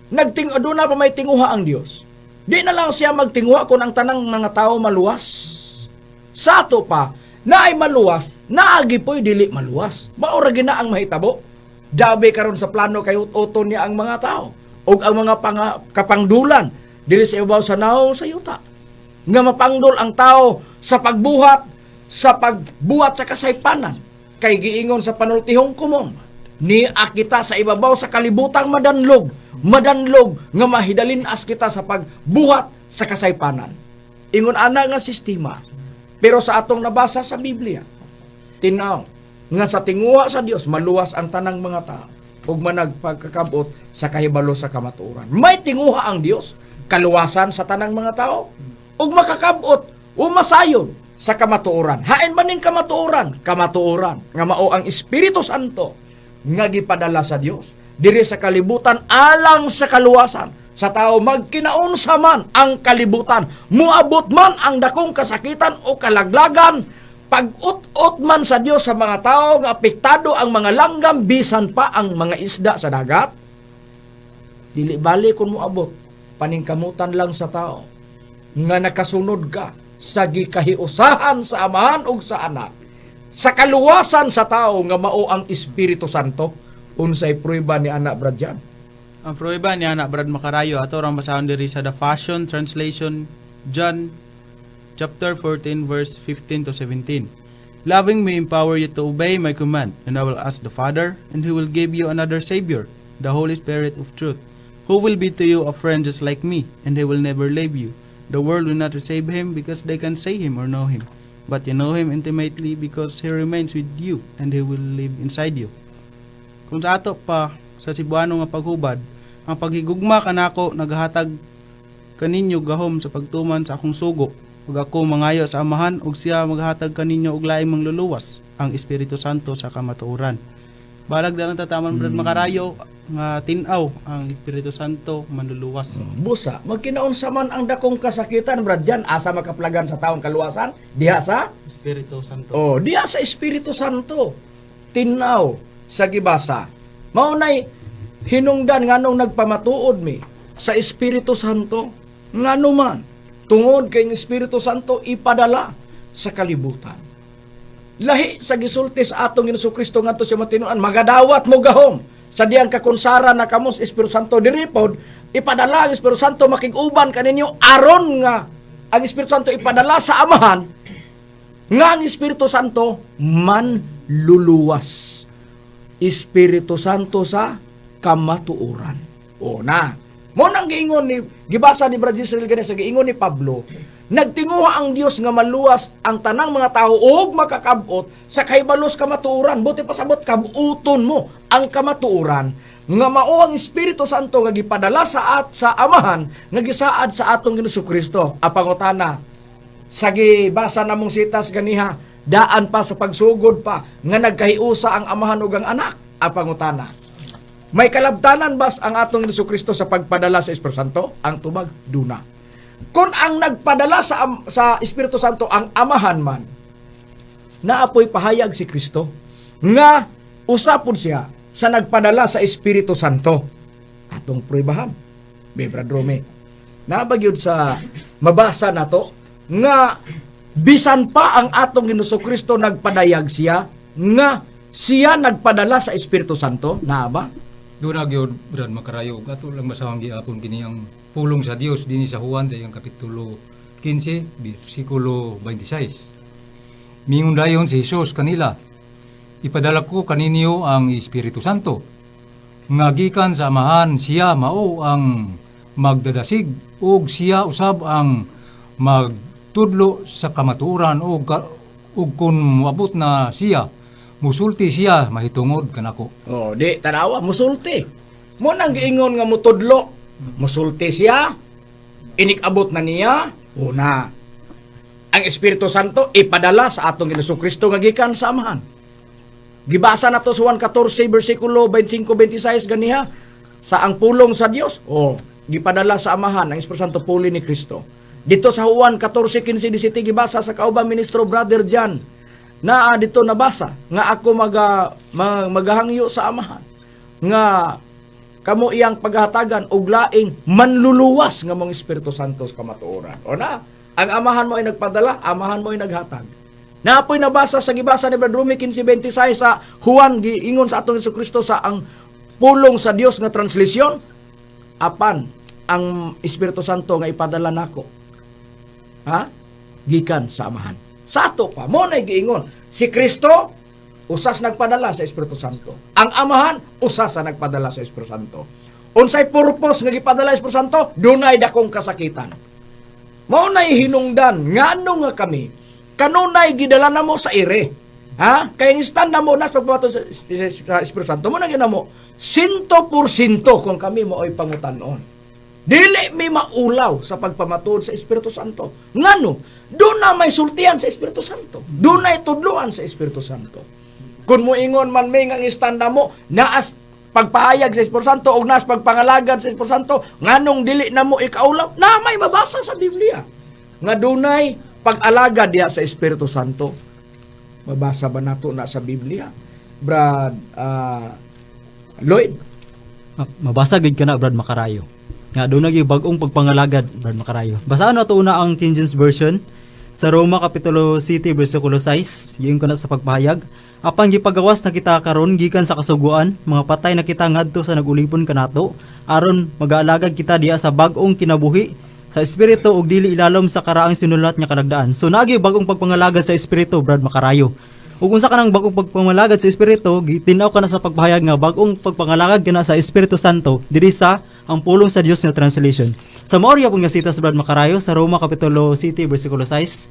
nagting aduna pa may tinguha ang Dios? Di na lang siya magtinguha kung ang tanang mga tao maluwas. Sa ato pa, naay maluwas, naagi po'y dili maluwas. Mao ra gina ang mahitabo. Dabi karon sa plano kay ut-uton niya ang mga tao ug ang mga kapangdulan diri sa ibabaw sa naong sa yuta. Nga mapangdol ang tao sa pagbuhat sa kasaypanan. Kay giingon sa panultihong kumon, ni kita sa ibabaw sa kalibutang madanlog, madanlog nga mahidalin-as kita sa pagbuhat sa kasaypanan. Ingon ana nga sistema. Pero sa atong nabasa sa Biblia, tinaw nga sa tinguha sa Dios maluwas ang tanang mga tao ug managpagkakabot sa kahibalo sa kamatuoran. May tinguha ang Dios kaluwasan sa tanang mga tao ug makakabot o masayon sa kamatuoran. Hain ba ning kamatuoran? Kamatuoran nga mao ang Espiritu Santo nga gipadala sa Dios diri sa kalibutan alang sa kaluwasan sa tao, magkinaunsa man ang kalibutan, muabot man ang dakong kasakitan o kalaglagan, pag-ut-ut man sa Dios sa mga tao nga apektado ang mga langgam bisan pa ang mga isda sa dagat, dili bali kung moabot, paningkamutan lang sa tao nga nakasunod ka sa gikahiusahan sa Amahan ug sa Anak sa kaluwasan sa tao nga mao ang Espiritu Santo. Unsay prueba ni ana, Brad Jan? Ang prueba niya na, Brad Makarayo, ato rang basahon diri sa The Passion Translation, John chapter 14 verse 15 to 17. "Loving me empower you to obey my command, and I will ask the Father, and he will give you another Savior, the Holy Spirit of truth, who will be to you a friend just like me, and he will never leave you. The world will not receive him because they can see him or know him, but you know him intimately because he remains with you and he will live inside you." Kung sa ato pa sa Cebuano nga paghubad, ang paghigugma kanako nagahatag kaninyo gahom sa pagtuman sa akong sugo. Ug ako mangayo sa Amahan ug siya maghatag kaninyo og laing mangluluwas, ang Espiritu Santo sa kamatuoran. Balag na lang tataman, Brad Makarayo, nga tin-aw ang Espiritu Santo manluluwas. Busa, magkinaunsa man ang dakong kasakitan, Brad Jan, asa makaplagan sa taong kaluwasan? Diha sa Espiritu Santo. Oh, diha sa Espiritu Santo. Tinaw sa gibasa. Mao nay hinungdan nganong nagpamatuod mi sa Espiritu Santo. Ngano man, tungod kay ang Espiritu Santo ipadala sa kalibutan. Lahi sa gisulti sa atong Ginoong Kristo ngadto sa matinuan, magadawat mo gahom sa diyang kakonsara na kamos Espiritu Santo. Diri pod ipadala ang Espiritu Santo makig-uban kaninyo, aron nga ang Espiritu Santo ipadala sa Amahan, nga ang Espiritu Santo manluluwas. Espiritu Santo sa kamatuoran. O na. Mo nang giingon ni, gibasa ni Brad Israel gani sa giingon ni Pablo, nagtinguha ang Dios nga maluwas ang tanang mga tao og makakabot sa kahibalos kamatuoran. Buti pasabot, kabuton mo ang kamatuoran nga mao ang Espiritu Santo nga gipadala sa at sa Amahan nga gisaad sa atong Ginoong Kristo. Apangutana, sa gibasa namong sitas ganiha, daan pa sa pagsugod pa nga nagkahiusa ang Amahan ug ang Anak. Apangutana, may kalabtanan bas ang atong Hesus Kristo sa pagpadala sa Espiritu Santo? Ang tubag, duna. Kung ang nagpadala sa Espiritu Santo ang Amahan man, naapoy pahayag si Kristo nga usapon siya sa nagpadala sa Espiritu Santo? Atong pruebahan. Be, Brad Rome. Nabagyod sa mabasa nato nga bisan pa ang atong Ginoong Kristo nagpadayag siya nga siya nagpadala sa Espiritu Santo, naa ba? Doon na gyud, Brad Makarayo, ato lang basahon giapon kini ang pulong sa Dios dinhi sa Juan sa iyang kapitulo 15 bersikulo 26. Mingon dayon si Jesus kanila, "Ipadala ko kaninyo ang Espiritu Santo nga gikan sa Amahan. Siya mao ang magdadasig ug siya usab ang magtudlo sa kamatuoran, ug kun moabot na siya, musulti siya mahitungod kanako." Oh, di tanawa, musulti. Mo nang giingon nga mutudlo, musulti siya. Inikabot na niya, una. Ang Espiritu Santo ipadala sa atong Ginoong Kristo nga gikan sa Amahan. Gibasa na to sa 1:14 bersikulo 25-26 ganiha sa ang pulong sa Dios. Oh, gipadala sa Amahan ang Espiritu Santo puli ni Kristo. Dito sa Juan 14:15 17, gibasa sa kauban ministro Brother John. Naa dito nabasa nga ako magahangyo sa Amahan nga kamo iyang paghatagan og laing manluluwas nga mong Espiritu Santo sa kamatuoran. O na, ang Amahan mo ay nagpadala, Amahan mo ay naghatag. Naapoy nabasa sa gibasa ni Brad Rumi 15:26 sa Juan, giingon sa atong Hesus Kristo sa ang pulong sa Dios nga translation, apan ang Espiritu Santo nga ipadala nako, ha, gikan sa Amahan. Sa ato pa mo na giingon si Kristo usas nagpadala sa Espiritu Santo. Ang Amahan usas sa nagpadala sa Espiritu Santo. Unsay purpose nga gipadala sa Espiritu Santo? Dunay dakong kasakitan. Mao nay hinungdan ngano nga kami kanunay gidala namo sa ire. Ha? Kay ang stand namo nas pagpamato sa Espiritu Santo mo na ginamo 100% kung kami mao'y pangutanon. Dili mi maulaw sa pagpamatuod sa Espiritu Santo. Ngano? Doon na may sultian sa Espiritu Santo. Doon na tudloan sa Espiritu Santo. Kung muingon man may nga ang stand mo, naas pagpahayag sa Espiritu Santo o naas pagpangalagad sa Espiritu Santo, nganong dili na mo ikaulaw, na may mabasa sa Biblia nga dunay pag-alagad diha sa Espiritu Santo. Mabasa ba nato na sa Biblia? Brad Lloyd? Mabasa gid ka na, Brad Makarayo. Nga doon naging bag-ong pagpangalagad, Brad Makarayo. Basaan na to una ang King James Version sa Roma kapitulo 7 bersikulo 6, giingon ko na sa pagpahayag. Apan gipagawas na kita karon gikan sa kasuguan, mga patay na kita ngadto sa nagulipon kanato, aron magaalagad kita diha sa bag-ong kinabuhi sa espiritu ug dili ilalom sa karaang sinulat nga kalagdaan. So naagi bag-ong pagpangalagad sa espiritu, Brad Makarayo. Ug unsa kanang bag-ong pagpangalagad sa espiritu, gitin-aw ka na sa pagpahayag nga bag-ong pagpangalagad kana sa Espiritu Santo diri sa ang pulong sa Dios nga translation. Sa mao pong nga sitas, Brad Makarayo, sa Roma kapitulo 7 bersikulo 6,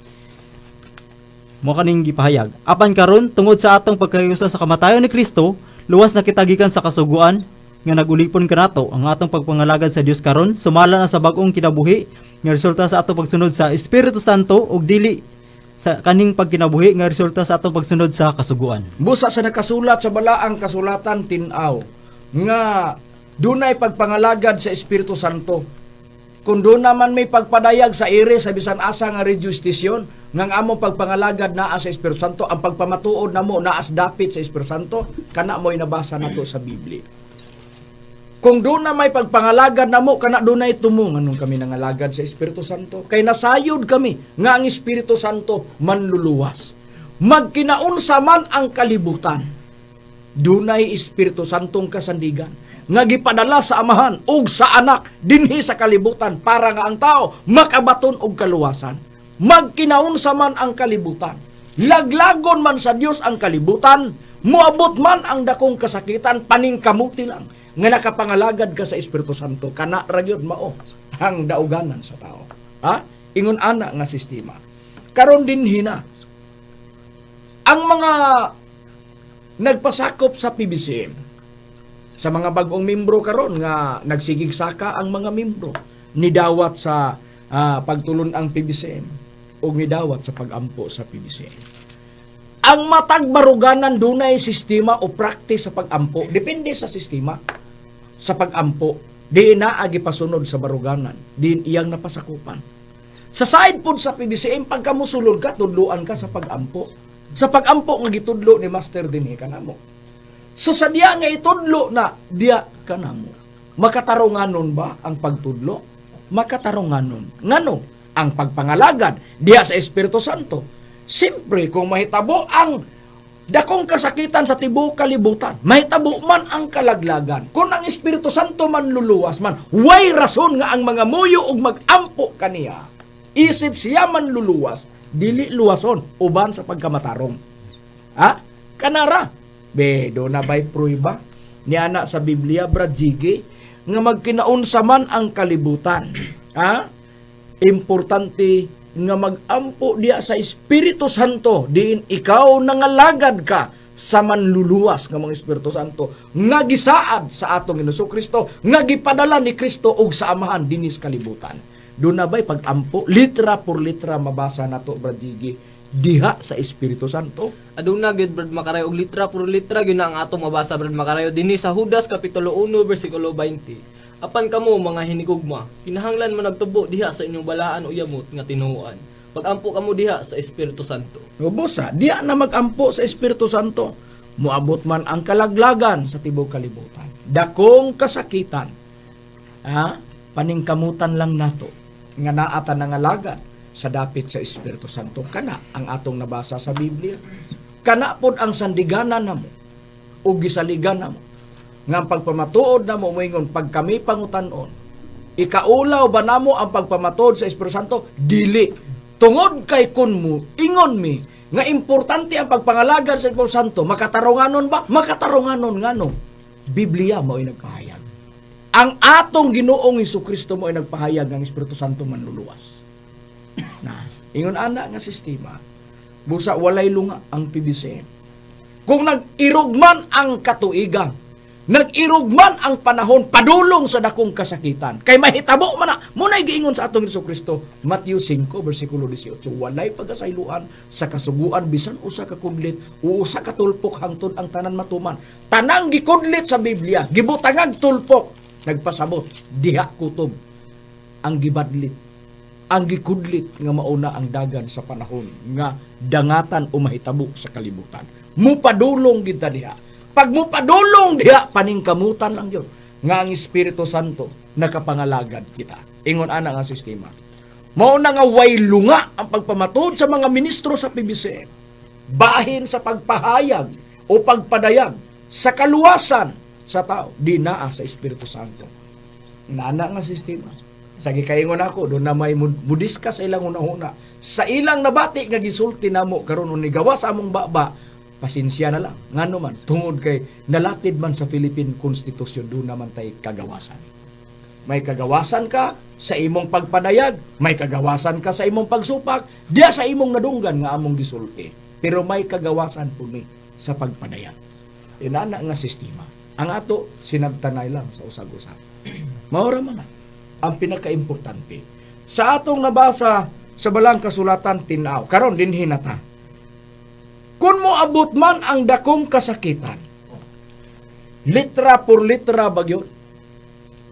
mo kaning gipahayag. Apan karon, tungod sa atong pagkahiusa sa kamatayon ni Kristo, luwas na kita gikan sa kasuguan nga nagulipon kanato. Ang atong pagpangalagad sa Dios karon sumala na sa bag-ong kinabuhi nga resulta sa atong pagsunod sa Espiritu Santo ug dili sa kaning pagkinabuhi nga resulta sa atong pagsunod sa kasuguan. Busa sa nakasulat sa balaang kasulatan, tin-aw nga dunay pagpangalagad sa Espiritu Santo. Kung doon naman may pagpadayag sa ire sa bisan asa nga radio station nga ang among pagpangalagad naa sa Espiritu Santo, ang pagpamatuod namo naa sa dapit sa Espiritu Santo, kana mo'y nabasa nato sa Biblia. Kung doon na may pagpangalagad namo, kana dunay tumo nganong kami nangalagad sa Espiritu Santo. Kay nasayod kami nga ang Espiritu Santo manluluwas. Magkinaunsa man ang kalibutan, dunay Espiritu Santong kasandigan nga gipadala sa Amahan ug sa Anak dinhi sa kalibutan para nga ang tao makabaton og kaluwasan. Magkinaunsa man ang kalibutan, laglagon man sa Dios ang kalibutan, moabot man ang dakong kasakitan, paningkamuti lang nga nakapangalagad ka sa Espiritu Santo, kana ra gyud mao ang dauganan sa tao. Ha? Ingon ana nga sistema. Karon dinhi na ang mga nagpasakop sa PBCM, sa mga bagong membro karon nga nagsigig saka ang mga membro nidawat sa pagtulon ang PBCM o nidawat sa pagampo sa PBCM. Ang matag baruganan dunay sistema o practice sa pagampo, depende sa sistema sa pagampo. Di na agi pasunod sa baruganan, di iyang napasakupan. Sa side pod sa PBCM, pagka musulod ka, tudluan ka sa pagampo. Sa pagampo nga gitudlo ni Master dinhi kanamo. So sa diya nga itudlo na diya kanamo. Makatarunganon ba ang pagtudlo? Makatarunganon. Ngano? Ang pagpangalagad diya sa Espiritu Santo. Siyempre, kung mahitabo ang dakong kasakitan sa tibuok kalibutan, mahitabo man ang kalaglagan. Kung ang Espiritu Santo man luluwas man, way rason nga ang mga muyo og magampo kaniya. Isip siya man luluwas, dili luwason uban sa pagkamatarong. Ha? Kanara. Be, do na ba'y pruiba? Ni ana sa Biblia, Brad Jiggy, nga magkinaunsa man ang kalibutan. Ha? Importante nga magampo diya sa Espiritu Santo, diin ikaw nangalagad ka sa manluluwas nga mga Espiritu Santo nga gisaad sa atong Ginoong Kristo, nga gipadala ni Kristo og sa Amahan dinis kalibutan. Doon na ba'y pagampo, litra por litra mabasa nato, Brad Jiggy, diha sa Espiritu Santo. Aduna gyud, Brad Makarayo, og litra puro litra gyud na ang atong mabasa, Brad Makarayo, dinhi sa Judas kapitulo 1 bersikulo 20. Apan kamo, mga hinigugma, kinahanglan man nagtubo diha sa inyong balaan o yamot nga tinuoan. Pagampo kamo diha sa Espiritu Santo. Ubusa, diha na magampo sa Espiritu Santo. Muabot man ang kalaglagan sa tibuok kalibutan. Dakong kasakitan. Ha? Paningkamutan lang nato nga naa ta nangalagad sa dapit sa Espiritu Santo. Kana ang atong nabasa sa Biblia. Kana pod ang sandiganan namo o gisaligan namo. Nga ang pagpamatuod namo moingon pag kami pangutan-on, ikaulaw ba namo ang pagpamatuod sa Espiritu Santo? Dili. Tungod kay kun mo ingon mi nga importante ang pagpangalagad sa Espiritu Santo, makatarunganon ba? Makatarunganon ngano? Biblia mao'y nagpahayag. Ang atong Ginoong Hesus Kristo mo'y nagpahayag ang Espiritu Santo manluluwas. Na, ingon ana nga sistema, busa walay lunga ang PBCM. Kung nag-irog man ang katuigan, nag-irog man ang panahon padulong sa dakong kasakitan, kay mahitabo man na, muna'y giingon sa atong Hesus Kristo, Matthew 5, versikulo 18, walay pagkasayloan sa kasuguan bisan usa ka kudlit o usa ka tulpok hangtod ang tanan matuman. Tanang gikudlit sa Biblia, gibutangag tulpok, nagpasabot, diha kutob ang gibadlit, ang gikudlit nga mauna ang dagan sa panahon nga dangatan o mahitabo sa kalibutan. Mupadulong gid ta diha. Pag mupadulong diha, paningkamutan lang yun nga ang Espiritu Santo nakapangalagad kita. Ingon ana nga sistema. Mao na nga way lunga ang pagpamatuod sa mga ministro sa PBCM. Bahin sa pagpahayag o pagpadayag sa kaluwasan sa tao, di naa sa Espiritu Santo. Nana nga sistema. Sa gikaingon ako, doon na may mudiska sa ilang una-una. Sa ilang nabati nga gisulti namo karon ni gawa sa among baba, pasensya na lang. Ngano man, tungod kay nalatid man sa Philippine Constitution, doon naman tay kagawasan. May kagawasan ka sa imong pagpadayag, may kagawasan ka sa imong pagsupak, diya sa imong nadunggan nga among gisulti. Pero may kagawasan po ni sa pagpadayag. Inana nga sistema. Ang ato, sinagtanay lang sa usag-usag. Maura man na ang pinakaimportante. Sa atong nabasa sa balang kasulatan, tinaw. Karon dinhi na ta. Kung moabot man ang dakong kasakitan, litra por litra bagyon,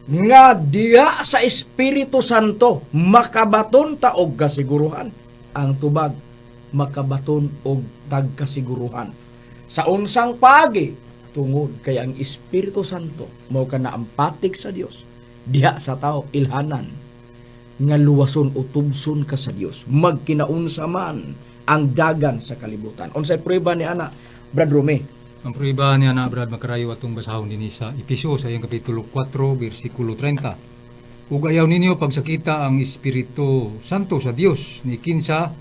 nga diya sa Espiritu Santo makabaton ta og kasiguruhan. Ang tubag makabaton og tagkasiguruhan. Sa unsang paagi, Tungod kay ang Espiritu Santo mao kana ang patik sa Dios diha sa tao, ilhanan nga luwason o tubson ka sa Dios magkinaunsa man ang dagan sa kalibutan. Unsay prueba ni ana, Brad Rome? Ang prueba niya na, Brad Makarayo, atong basahon dinhi sa Episo sa iyang kapitulo 4 bersikulo 30. Ug ayaw ninyo pagsakita ang Espiritu Santo sa Dios ni kinsa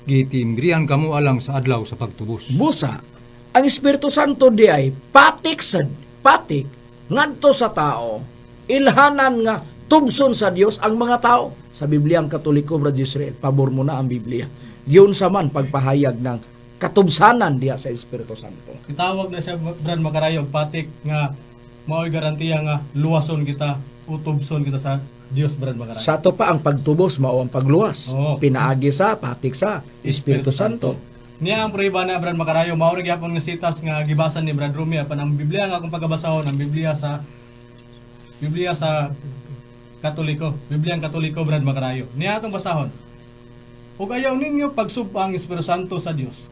gitimbrihan kamo alang sa adlaw sa pagtubos. Busa, ang Espiritu Santo di ay patik sa patik ngadto sa tao, ilhanan nga tubson sa Dios ang mga tao. Sa Biblia ang Katoliko, Brad Israel, pabor mo na ang Biblia. Giunsa man pagpahayag ng katubsanan diha sa Espiritu Santo? Gitawag na siya, Brad Makarayo, og patik nga mao'y garantiya nga luwason kita, utubson kita sa Dios, Brad Makarayo. Sa ato pa ang pagtubos mao ang pagluwas. Oo. Pinaagi sa patik sa Espiritu Santo. Niya ang prueba na, Brad Makarayo, mao ra gyapon nga sitas nga gibasan ni Brad Rumi apan ang Biblia nga akong pagabasahon ang Biblia sa Katoliko, Biblia ang Katoliko, Brad Makarayo. Niya atong basahon. Ug ayaw ninyo pagsub-a ang Espiritu Santo sa Dios.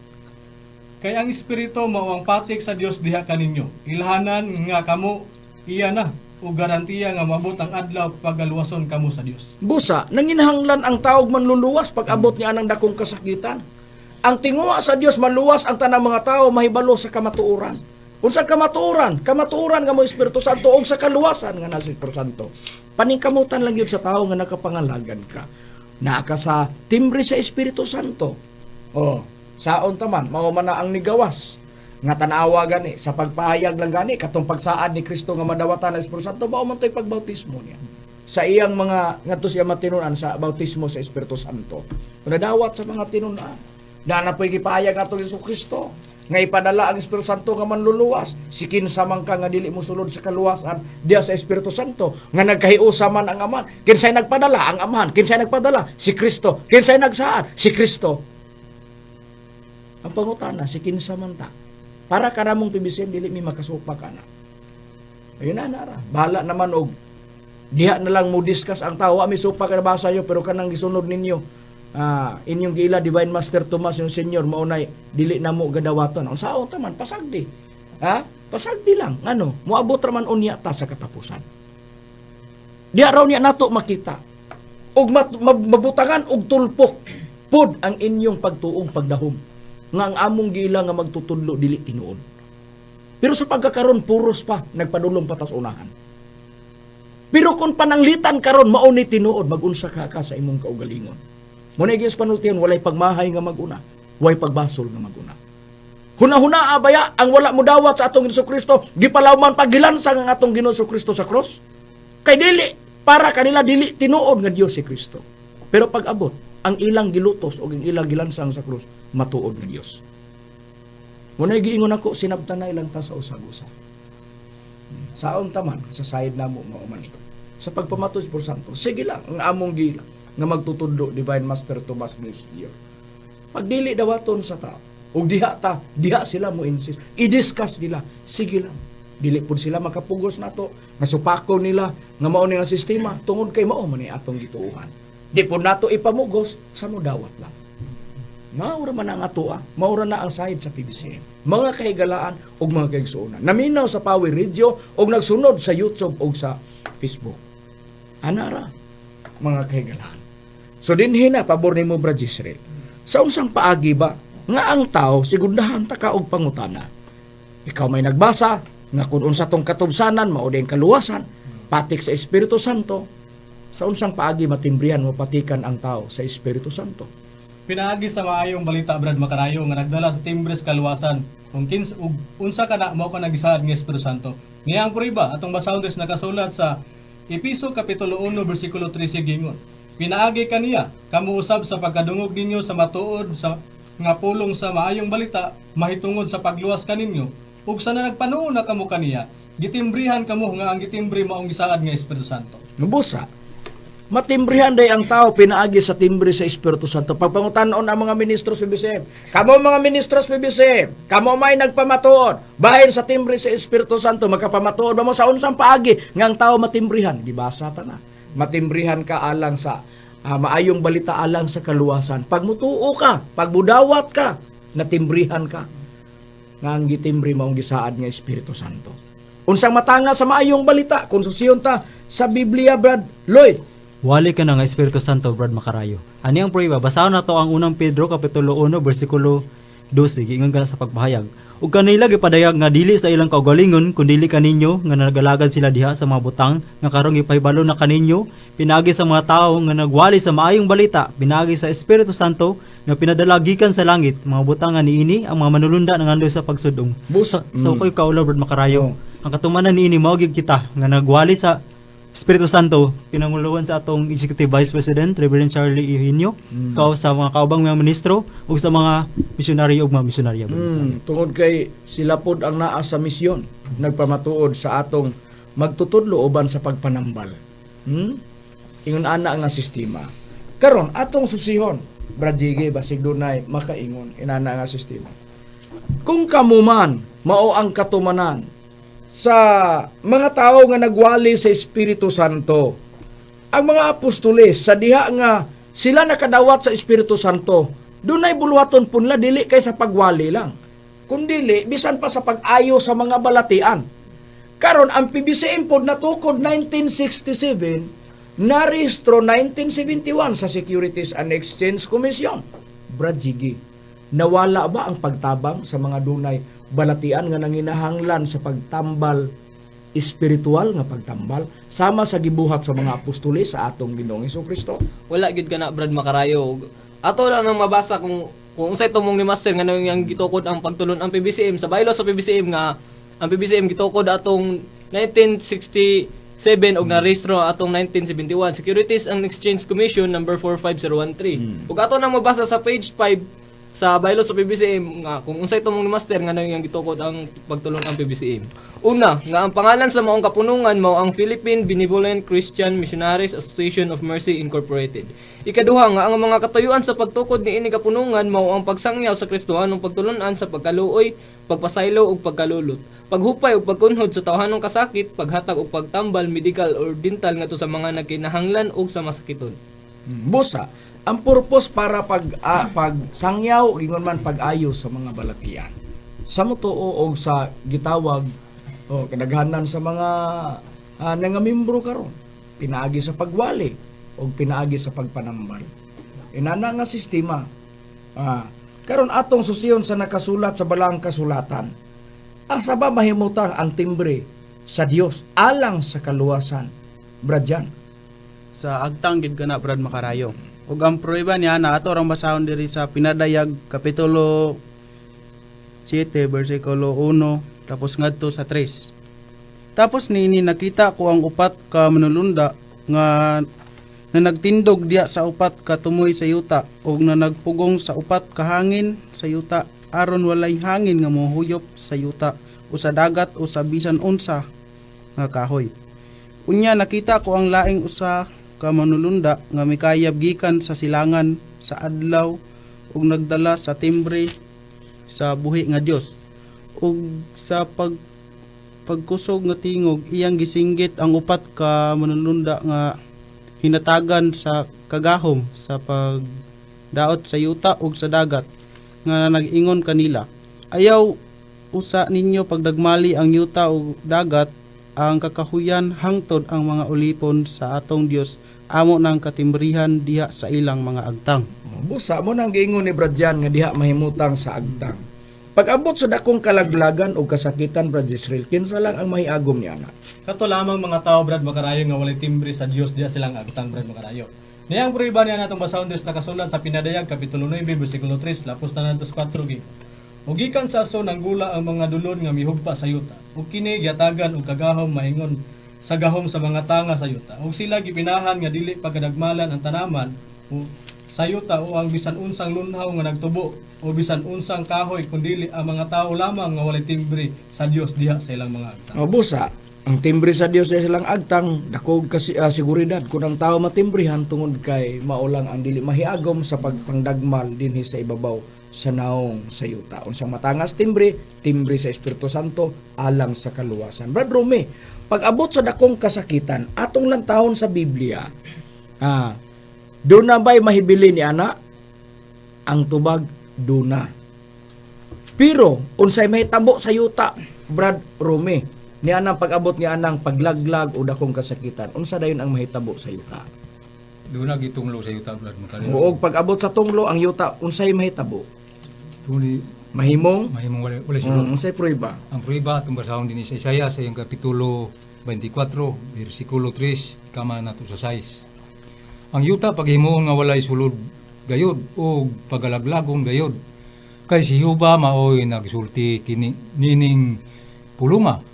Kay ang Espiritu mao ang patik sa Dios diha kaninyo. Ilhanan nga kamo iya na ug garantiya nga moabot ang adlaw pagaluwason kamo sa Dios. Busa, nanginahanglan ang taog manluluwas pag abot niya ng dakong kasakitan. Ang tinguha sa Dios maluwas ang tanang mga tao mahibalo sa kamatuoran. Unsa kamatuoran? Kamatuoran nga mo Espiritu Santo og sa kaluwasan nga nasa Espiritu Santo. Paningkamutan lang yun sa tao nga nakapangalagan ka. Naa ka sa timbre sa Espiritu Santo. Oh, saon taman mao man na ang nigawas nga tan-awa gani sa pagpahayag lang gani katong pagsaad ni Kristo nga madawatan ang Espiritu Santo, mao man to'y pagbautismo niya sa iyang mga ngadto siya matinunan sa bautismo sa Espiritu Santo. Kung nadawat sa mga tinunan, na na po'y gipahayag atong Hesus Kristo nga ipadala ang Espiritu Santo nga manluluwas. Si kinsa man ka nga dili mosulod sa kaluwasan diha sa Espiritu Santo nga nagkahiusa man ang Amahan. Kinsay nagpadala? Ang Amahan. Kinsay nagpadala? Si Kristo. Kinsay nagsaad? Si Kristo. Ang pangutana, si kinsa man ta? Para kanamong PBCM, dili mi makasupa ka na. Ayun na, nara. Bahala naman og diha na lang mo discuss ang tao. Wa mi supa ka nabasa yo, pero kanang gisunod ninyo. Ah, inyong giila Divine Master Tomas yung senior maunay dili na mo gadawaton. Ang saon ta man pasagdi. Ha? Pasagdi lang. Ano? Moabot ra man unya ta sa katapusan. Diha raw niya nato makita. Og mabutangan og tulpok pod ang inyong pagtuog pagdahom nga ang among giila nga magtutudlo dili tinuod. Pero sa pagkakaron puros pa nagpadulong patas unahan. Pero kung pananglitan karon mao ni tinuod, magunsa ka ka sa imong kaugalingon. Mo na giyos panultihan, walay pagmahay nga maguna, walay pagbasol nga maguna. Huna-huna abaya ang wala mo dawat sa atong Ginoo Kristo, gipalawman pagilansang ang atong Ginoo Kristo sa cross. Kay dili para kanila dili tinuod nga Dios si Kristo. Pero pag abot ang ilang gilutos o ang ilang gilansang sa krus, matuod nga Dios. Mo na giingon ako, sinabtanay lang ta sa usag-usa. Saon taman sa side namo mao man ni. Sa pagpamato sa Santo, sige lang ang among gila nga magtutudlo Divine Master Tomas Messier. Pag dili dawaton sa tao, ug diha ta, diha sila mo insist, i-discuss nila, sige lang. Dili pud sila makapugos nato, nga supako nila nga mao ni nga sistema tungod kay mao man ni atong gituohan. Di pud nato ipamugos sa modawat lang. Maura man ang atoa, maura na ang side sa PBCM. Mga kahigalaan ug mga kaigsuonan. Naminaw sa Power Radio ug nagsunod sa YouTube ug sa Facebook. Anara, mga kahigalaan. So dinhi na pabor nimo, Brad Israel. Sa unsang paagi ba nga ang tao sigundahan ta ka og pangutana? Ikaw may nagbasa nga kung unsa tong katubsanan mao din kaluwasan, patik sa Espiritu Santo. Sa unsang paagi matimbrihan mo patikan ang tao sa Espiritu Santo? Pinaagi sa maayong balita, Brad Makarayo, nga nagdala sa timbres kaluwasan kung kins ug unsa kana mao ka nagisaad nga Espiritu Santo. Niya ang prueba atong basahon des nakasulat sa Episo kapitulo 1 bersikulo 13 gingon. Pinaagi kaniya kamo usab sa pagkadungog ninyo sa matuod sa nga pulong sa maayong balita mahitungod sa pagluwas kaninyo ug sa nagpanuo na kamo kaniya gitimbrihan kamo nga ang gitimbre maong gisaad nga Espiritu Santo. Nubusa, matimbrihan day ang tao pinaagi sa timbre sa Espiritu Santo. Pagpangutanon ang mga ministro sa PBCM. Kamo mga ministro sa PBCM, kamo may nagpamatuod. Bahin sa timbre sa Espiritu Santo, magkapamatuod ba mo sa unsang paagi nga ang tao matimbrihan? Gibasa ta na. Matimbrihan ka alang sa maayong balita alang sa kaluwasan. Pag mutuo ka, pag mudawat ka, natimbrihan ka. Nga ang gitimbre maong gisaad nga Espiritu Santo. Unsang matanga sa maayong balita kung susiyon ta sa Biblia, Brad Lloyd? Wali ka na nga Espiritu Santo, Brad Makarayo. Ani ang prueba? Basahon na to ang unang Pedro kapitulo 1 bersikulo 12 giingon ka na sa pagpahayag. Ug kanila gipadayag nga dili sa ilang kaugalingon kun dili kaninyo nga nagalagad sila diha sa mga butang nga karon gipahibalo na kaninyo pinaagi sa mga tawo nga nagwali sa maayong balita pinaagi sa Espiritu Santo nga pinadala gikan sa langit, mga butang nga niini ang mga manulunda nangandoy sa pagsudong. Busa. So koy kaulaw, Brad Makarayo. Ang katumanan niini mao gyud kita nga nagwali sa Espiritu Santo, pinanguluhan sa atong Executive Vice President Reverend Charlie Eugenio, kao sa mga kaubang mga ministro ug sa mga misyonaryo ug mga misyonarya. Tungod kay sila pod ang naa sa misyon, nagpamatuod sa atong magtutudlo uban sa pagpanambal. Ingon ana nga sistema. Karon atong susihon, Brad Jiggy, basig dunay makaingon inana nga sistema. Kung kamo man mao ang katumanan sa mga tao nga nagwali sa Espiritu Santo, ang mga apostoles sa diha nga sila nakadawat sa Espiritu Santo, dunay buluhaton punla dili kay sa pagwali lang, kundili bisan pa sa pag-ayo sa mga balatian. Karon ang PBCM pod natukod 1967, narehistro 1971 sa Securities and Exchange Commission. Brad Jiggy, nawala ba ang pagtabang sa mga dunay balatian nga nanginahanglan sa pagtambal espiritual nga pagtambal sama sa gibuhat sa mga apostoles sa atong Ginoong Kristo? Wala gyud kana, Brad Makarayo. Ato lang nang mabasa kung unsay tumong ni Master nga nang gitukod ang pagtulon ang PBCM sa bylaws sa PBCM, nga ang PBCM gitukod atong 1967 ug narehistro atong 1971, Securities and Exchange Commission number 45013. Ug ato nang mabasa sa page 5 sa bylaws sa PBCM nga kung unsay tumong ni Master nga nang gitukod ang pagtulon ang PBCM. Una, nga ang pangalan sa maong kapunungan mao ang Philippine Benevolent Christian Missionaries Association of Mercy Incorporated. Ikaduha, nga ang mga katuyuan sa pagtukod niini kapunungan mao ang pagsangyaw sa Kristohanong pagtulunan sa pagkaluoy, pagpasaylo ug pagkalulot, paghupay ug pagkunhod sa tawhanong kasakit, paghatag og pagtambal medical or dental ngadto sa mga nagkinahanglan ug sa masakiton. Busa, ang purpose para pagsangyaw, ingon man pag-ayo sa mga balatian. Sa mutuo og sa gitawag o kadaghanan sa mga nangamembro karon, pinaagi sa pagwali o pinaagi sa pagpanambal. Inana nga sistema. Karon atong susiyon sa nakasulat sa balang kasulatan. Asa ba mahimutang ang timbre sa Dios alang sa kaluwasan? Brad Jan. Sa agtang gid kana, Brad Makarayo. Ug ang prueba niya na ato rang basahon diri sa Pinadayag kapitulo 7 bersikulo 1 tapos ngadto sa 3. Tapos niini nakita ko ang upat ka manulunda nga na nagtindog diya sa upat ka tumoy sa yuta ug na nagpugong sa upat ka hangin sa yuta aron walay hangin nga mohuyop sa yuta o sa dagat o sa bisan unsa nga kahoy. Unya nakita ko ang laing usa ka manulunda nga mikayab gikan sa silangan sa adlaw ug nagdala sa timbre sa buhi nga Dios. Ug sa pagkusog nga tingog iyang gisinggit ang upat ka manulunda nga hinatagan sa kagahom sa pagdaot sa yuta ug sa dagat nga nag-ingon kanila, "Ayaw usa ninyo pagdagmali ang yuta ug dagat, ang kakahuyan, hangtod ang mga ulipon sa atong Dios amo nang katimbrihan diha sa ilang mga agtang." Busa mo nang giingon ni Brad Jan nga diha mahimutang sa agtang. Pag-abot sa dakong kalaglagan o kasakitan, Brad Israel, kinsa lang ang mahiagom niya na? Kato lamang mga tao, Brad Makarayo, nga walay timbre sa Dios diya silang agtang, Brad Makarayo. Niyang prueba niya natong basahon Dios nakasulat sa Pinadayag kapitulo 9 bersikulo 3 lapos na natos 4 gi. Ug gikan sa aso nanggula ang mga dulon nga mihugpa sa yuta. Ug kini giatagan og kagahom maingon sa gahom sa mga tanga sa yuta. Ug sila gipinahan nga dili pagkadagmalan ang tanaman o sa yuta o ang bisan unsang lunhaw nga nagtubo o bisan unsang kahoy, kundili ang mga tao lamang nga walay timbre sa Dios diha sa ilang mga agtang. O busa, ang timbre sa Dios sa silang agtang, dako kasi seguridad kung ang tao matimbrihan tungod kay maulang ang dili mahiagom sa pagpangdagmal dinhi sa ibabaw sa naong sa yuta. Unsang matangas timbre, timbre sa Espiritu Santo alang sa kaluwasan. Brad Rome, pag-abot sa dakong kasakitan, atong lantahon sa Biblia, doon na ba'y mahibili ni ana? Ang tubag, duna. Pero unsay mahitabo sa yuta, Brad Rome, niya anang pag-abot niya anang paglaglag o dakong kasakitan, unsa dayon ang mahitabo sa yuta? Doon na gitunglo sa yuta, Brad Makarayo. Ug pag-abot sa tunglo ang yuta, unsay mahitabo? Tuni Mahimong mahimong wala sulod. Unsay prueba? Ang prueba atong basahon dinhi sa Isaiah sa iyang kapitulo 24, bersikulo 3, kama nato sa 6. Ang yuta paghimuon nga walay sulod gayod o pagalaglagon gayod. Kay si Jehova maoy nagsulti kini nining pulunga.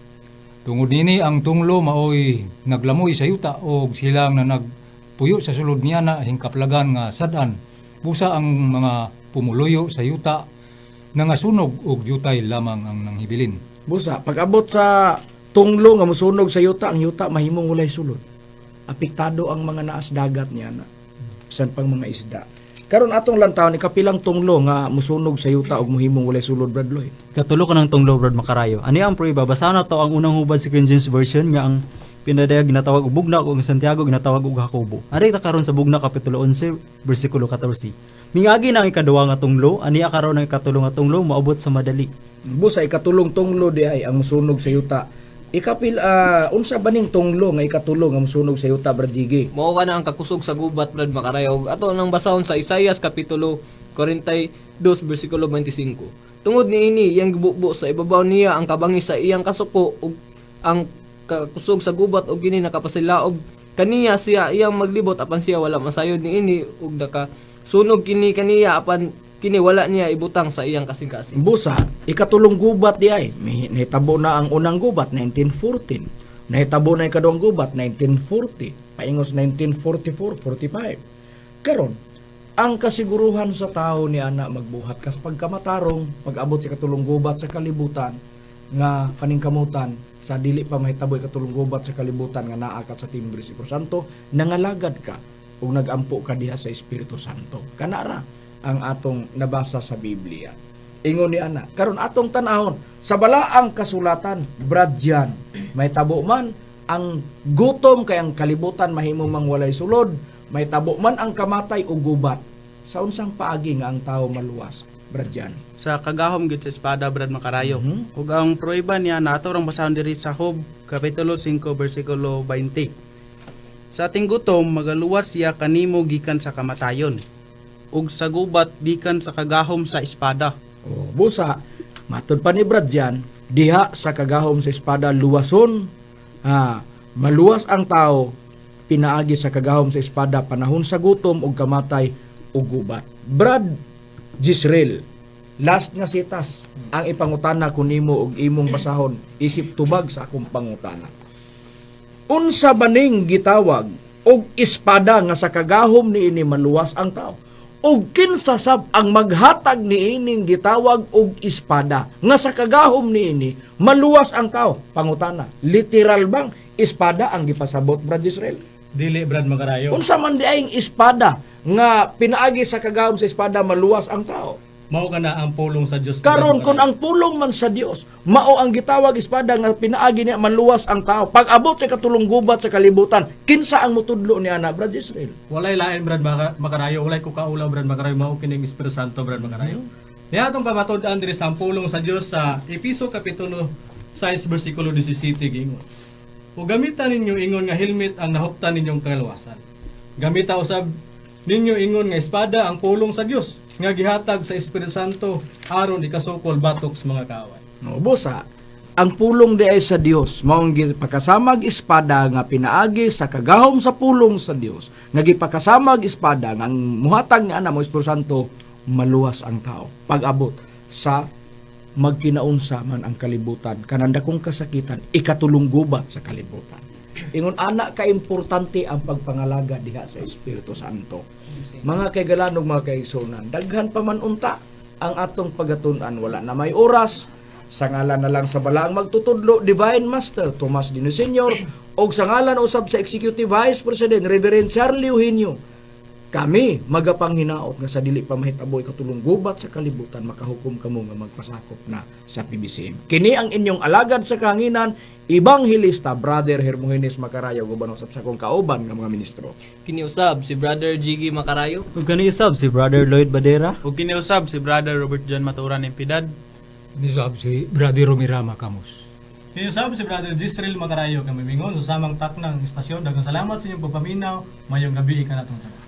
Tungod nini ang tunglo maoy naglamoy sa yuta og silang na nagpuyo sa sulod niya na hingkaplagan nga sad-an. Busa ang mga pumuluyo sa yuta nangasunog og jutay lamang ang nanghibilin. Busa, pag-abot sa tunglo nga musunog sa yuta, ang yuta mahimong walay sulod. Apektado ang mga naas dagat niya na. Bisan pang mga isda. Karon atong lantawon ikapilang tunglo nga musunog sa yuta og mohimong walay sulod, Brad Lloyd. Katulo ka ng tunglo, Brad Makarayo. Ano ang prueba? Basahan na to ang unang hubad sa King James Version nga ang pinadayag ginatawag og bugna ug ang Santiago ginatawag og Jacobo. Ari ta karon sa bugna kapitulo 11 bersikulo 14. Mingagi na ang ikaduha nga tunglo, aniya karon ang ikatulo nga tunglo moabot sa madali. Busa ikatulong tunglo di ay ang musunog sa yuta. Ikapil unsa ba ning tunglo nga ikatulo nga musunog sa yuta, Brad Jiggy? Mao ka na ang kakusog sa gubat, Brad Makarayo. Ug ato nang basahon sa Isaias kapitulo 42 bersikulo 25. Tungod niini iyang gibubo sa ibabaw niya ang kabangis sa iyang kasuko ug ang kakusog sa gubat ug kini nakapasilaob kaniya. Siya iyang maglibot apan siya wala masayod niini ug nakasunog kini kaniya apan kini wala niya ibutang sa iyang kasing-kasing. Busa, ikatulong gubat di ay. May, nahitabo na ang unang gubat, 1914. Nahitabo na ikaduhang gubat, 1940. Paingos 1944, 45. Karon, ang kasiguruhan sa tao ni ana magbuhat kas pagkamatarong, pag-abot sa ikatulong gubat sa kalibutan, nga paningkamutan, sa dili pa mahitabo ikatulong gubat sa kalibutan nga naa ka sa timbre si Santo, nangalagad ka ug nagampo ka diha sa Espiritu Santo. Kanara ang atong nabasa sa Biblia. Ingon ni ana, karon atong tan-awon sa balaang kasulatan, Brad Jan, may tabo man ang gutom kay ang kalibutan mahimo mang walay sulod, may tabo man ang kamatay o gubat. Sa unsang paagi nga ang tao maluwas, Brad Jan? Sa kagahom gid sa espada, Brad Makarayo. Ug ang prueba niya na ato rang basahon diri sa Job kapitulo 5 bersikulo 20. Sa ating gutom magaluwas siya kanimo gikan sa kamatayon ug sa gubat gikan sa kagahom sa espada. O, busa, matod pa ni Brad Jan, diha sa kagahom sa espada luwason, maluwas ang tao pinaagi sa kagahom sa espada panahon sa gutom ug kamatay ug gubat. Brad Jisreel, last nga sitas ang ipangutana ko nimo ug imong basahon isip tubag sa akong pangutana. Unsa ba ning gitawag og espada nga sa kagahom niini maluwas ang tao? Og kinsa sab ang maghatag niining gitawag og espada nga sa kagahom niini maluwas ang tao? Pangutana, literal bang espada ang gipasabot, Brad Israel? Dili, Brad Makarayo. Unsa man di ay espada nga pinaagi sa kagahom sa espada maluwas ang tao? Mao ka na ang pulong sa Dios. Karon kung ang pulong man sa Dios, mao ang gitawag espada nga pinaagi niya maluwas ang tao. Pag abot sa katulong gubat sa kalibutan, kinsa ang mutudlo ni ana, Brad Israel? Walay lain, Brad Makarayo, walay kukaulaw, Brad Makarayo, mao kining Espiritu Santo, Brad Makarayo. Niya atong pamatud-an diri sa pulong sa Dios sa Episo kapitulo 6 bersikulo 17 gingon. O gamita ninyo ingon nga helmet ang nahuptan ninyong kaluwasan. Gamita usab ninyo ingon nga espada ang pulong sa Dios nga gihatag sa Espiritu Santo aron ikasukol batok sa mga kaaway. No, busa, ang pulong di ay sa Dios, maong gipakasamag espada nga pinaagi sa kagahom sa pulong sa Dios, nga gipakasamag espada nga ang muhatag nga ana mo Espiritu Santo, maluwas ang tao. Pag-abot sa magkinaunsa man ang kalibutan, kanang dakong kasakitan, ikatulong gubat sa kalibutan. Ingon ana ka importante ang pagpangalaga diha sa Espiritu Santo. Mga kaigalanog, mga kaigsunan, daghan pa man unta ang atong pagatun-an, wala na may oras. Sa ngalan na lang sa balaang magtutudlo, Divine Master Tomas Dino Sr., og sa ngalan usab sa Executive Vice President Reverend Charlie Eugenio, kami magapanghinaot nga sa dili pa mahitabo ikatulong gubat sa kalibutan, makahukom kamo nga magpasakop na sa PBCM. Kini ang inyong alagad sa kahanginan, Ebanghelista Brother Hermogenes Macarayo, guban usab sa akong kauban nga mga ministro. Kini usab si Brother Jiggy Makarayo. Ug kani usab si Brother Lloyd Badera. Ug kiniusab si Brother Robert John Maturan Impidad. Kini sab si Brother Romy Rama Camus. Kini sab si Brother Jisrael Macarayo, kami mingon sa samang taknang istasyon. Daghang salamat sa inyong pagpaminaw. Mayong gabi kanatong tanan.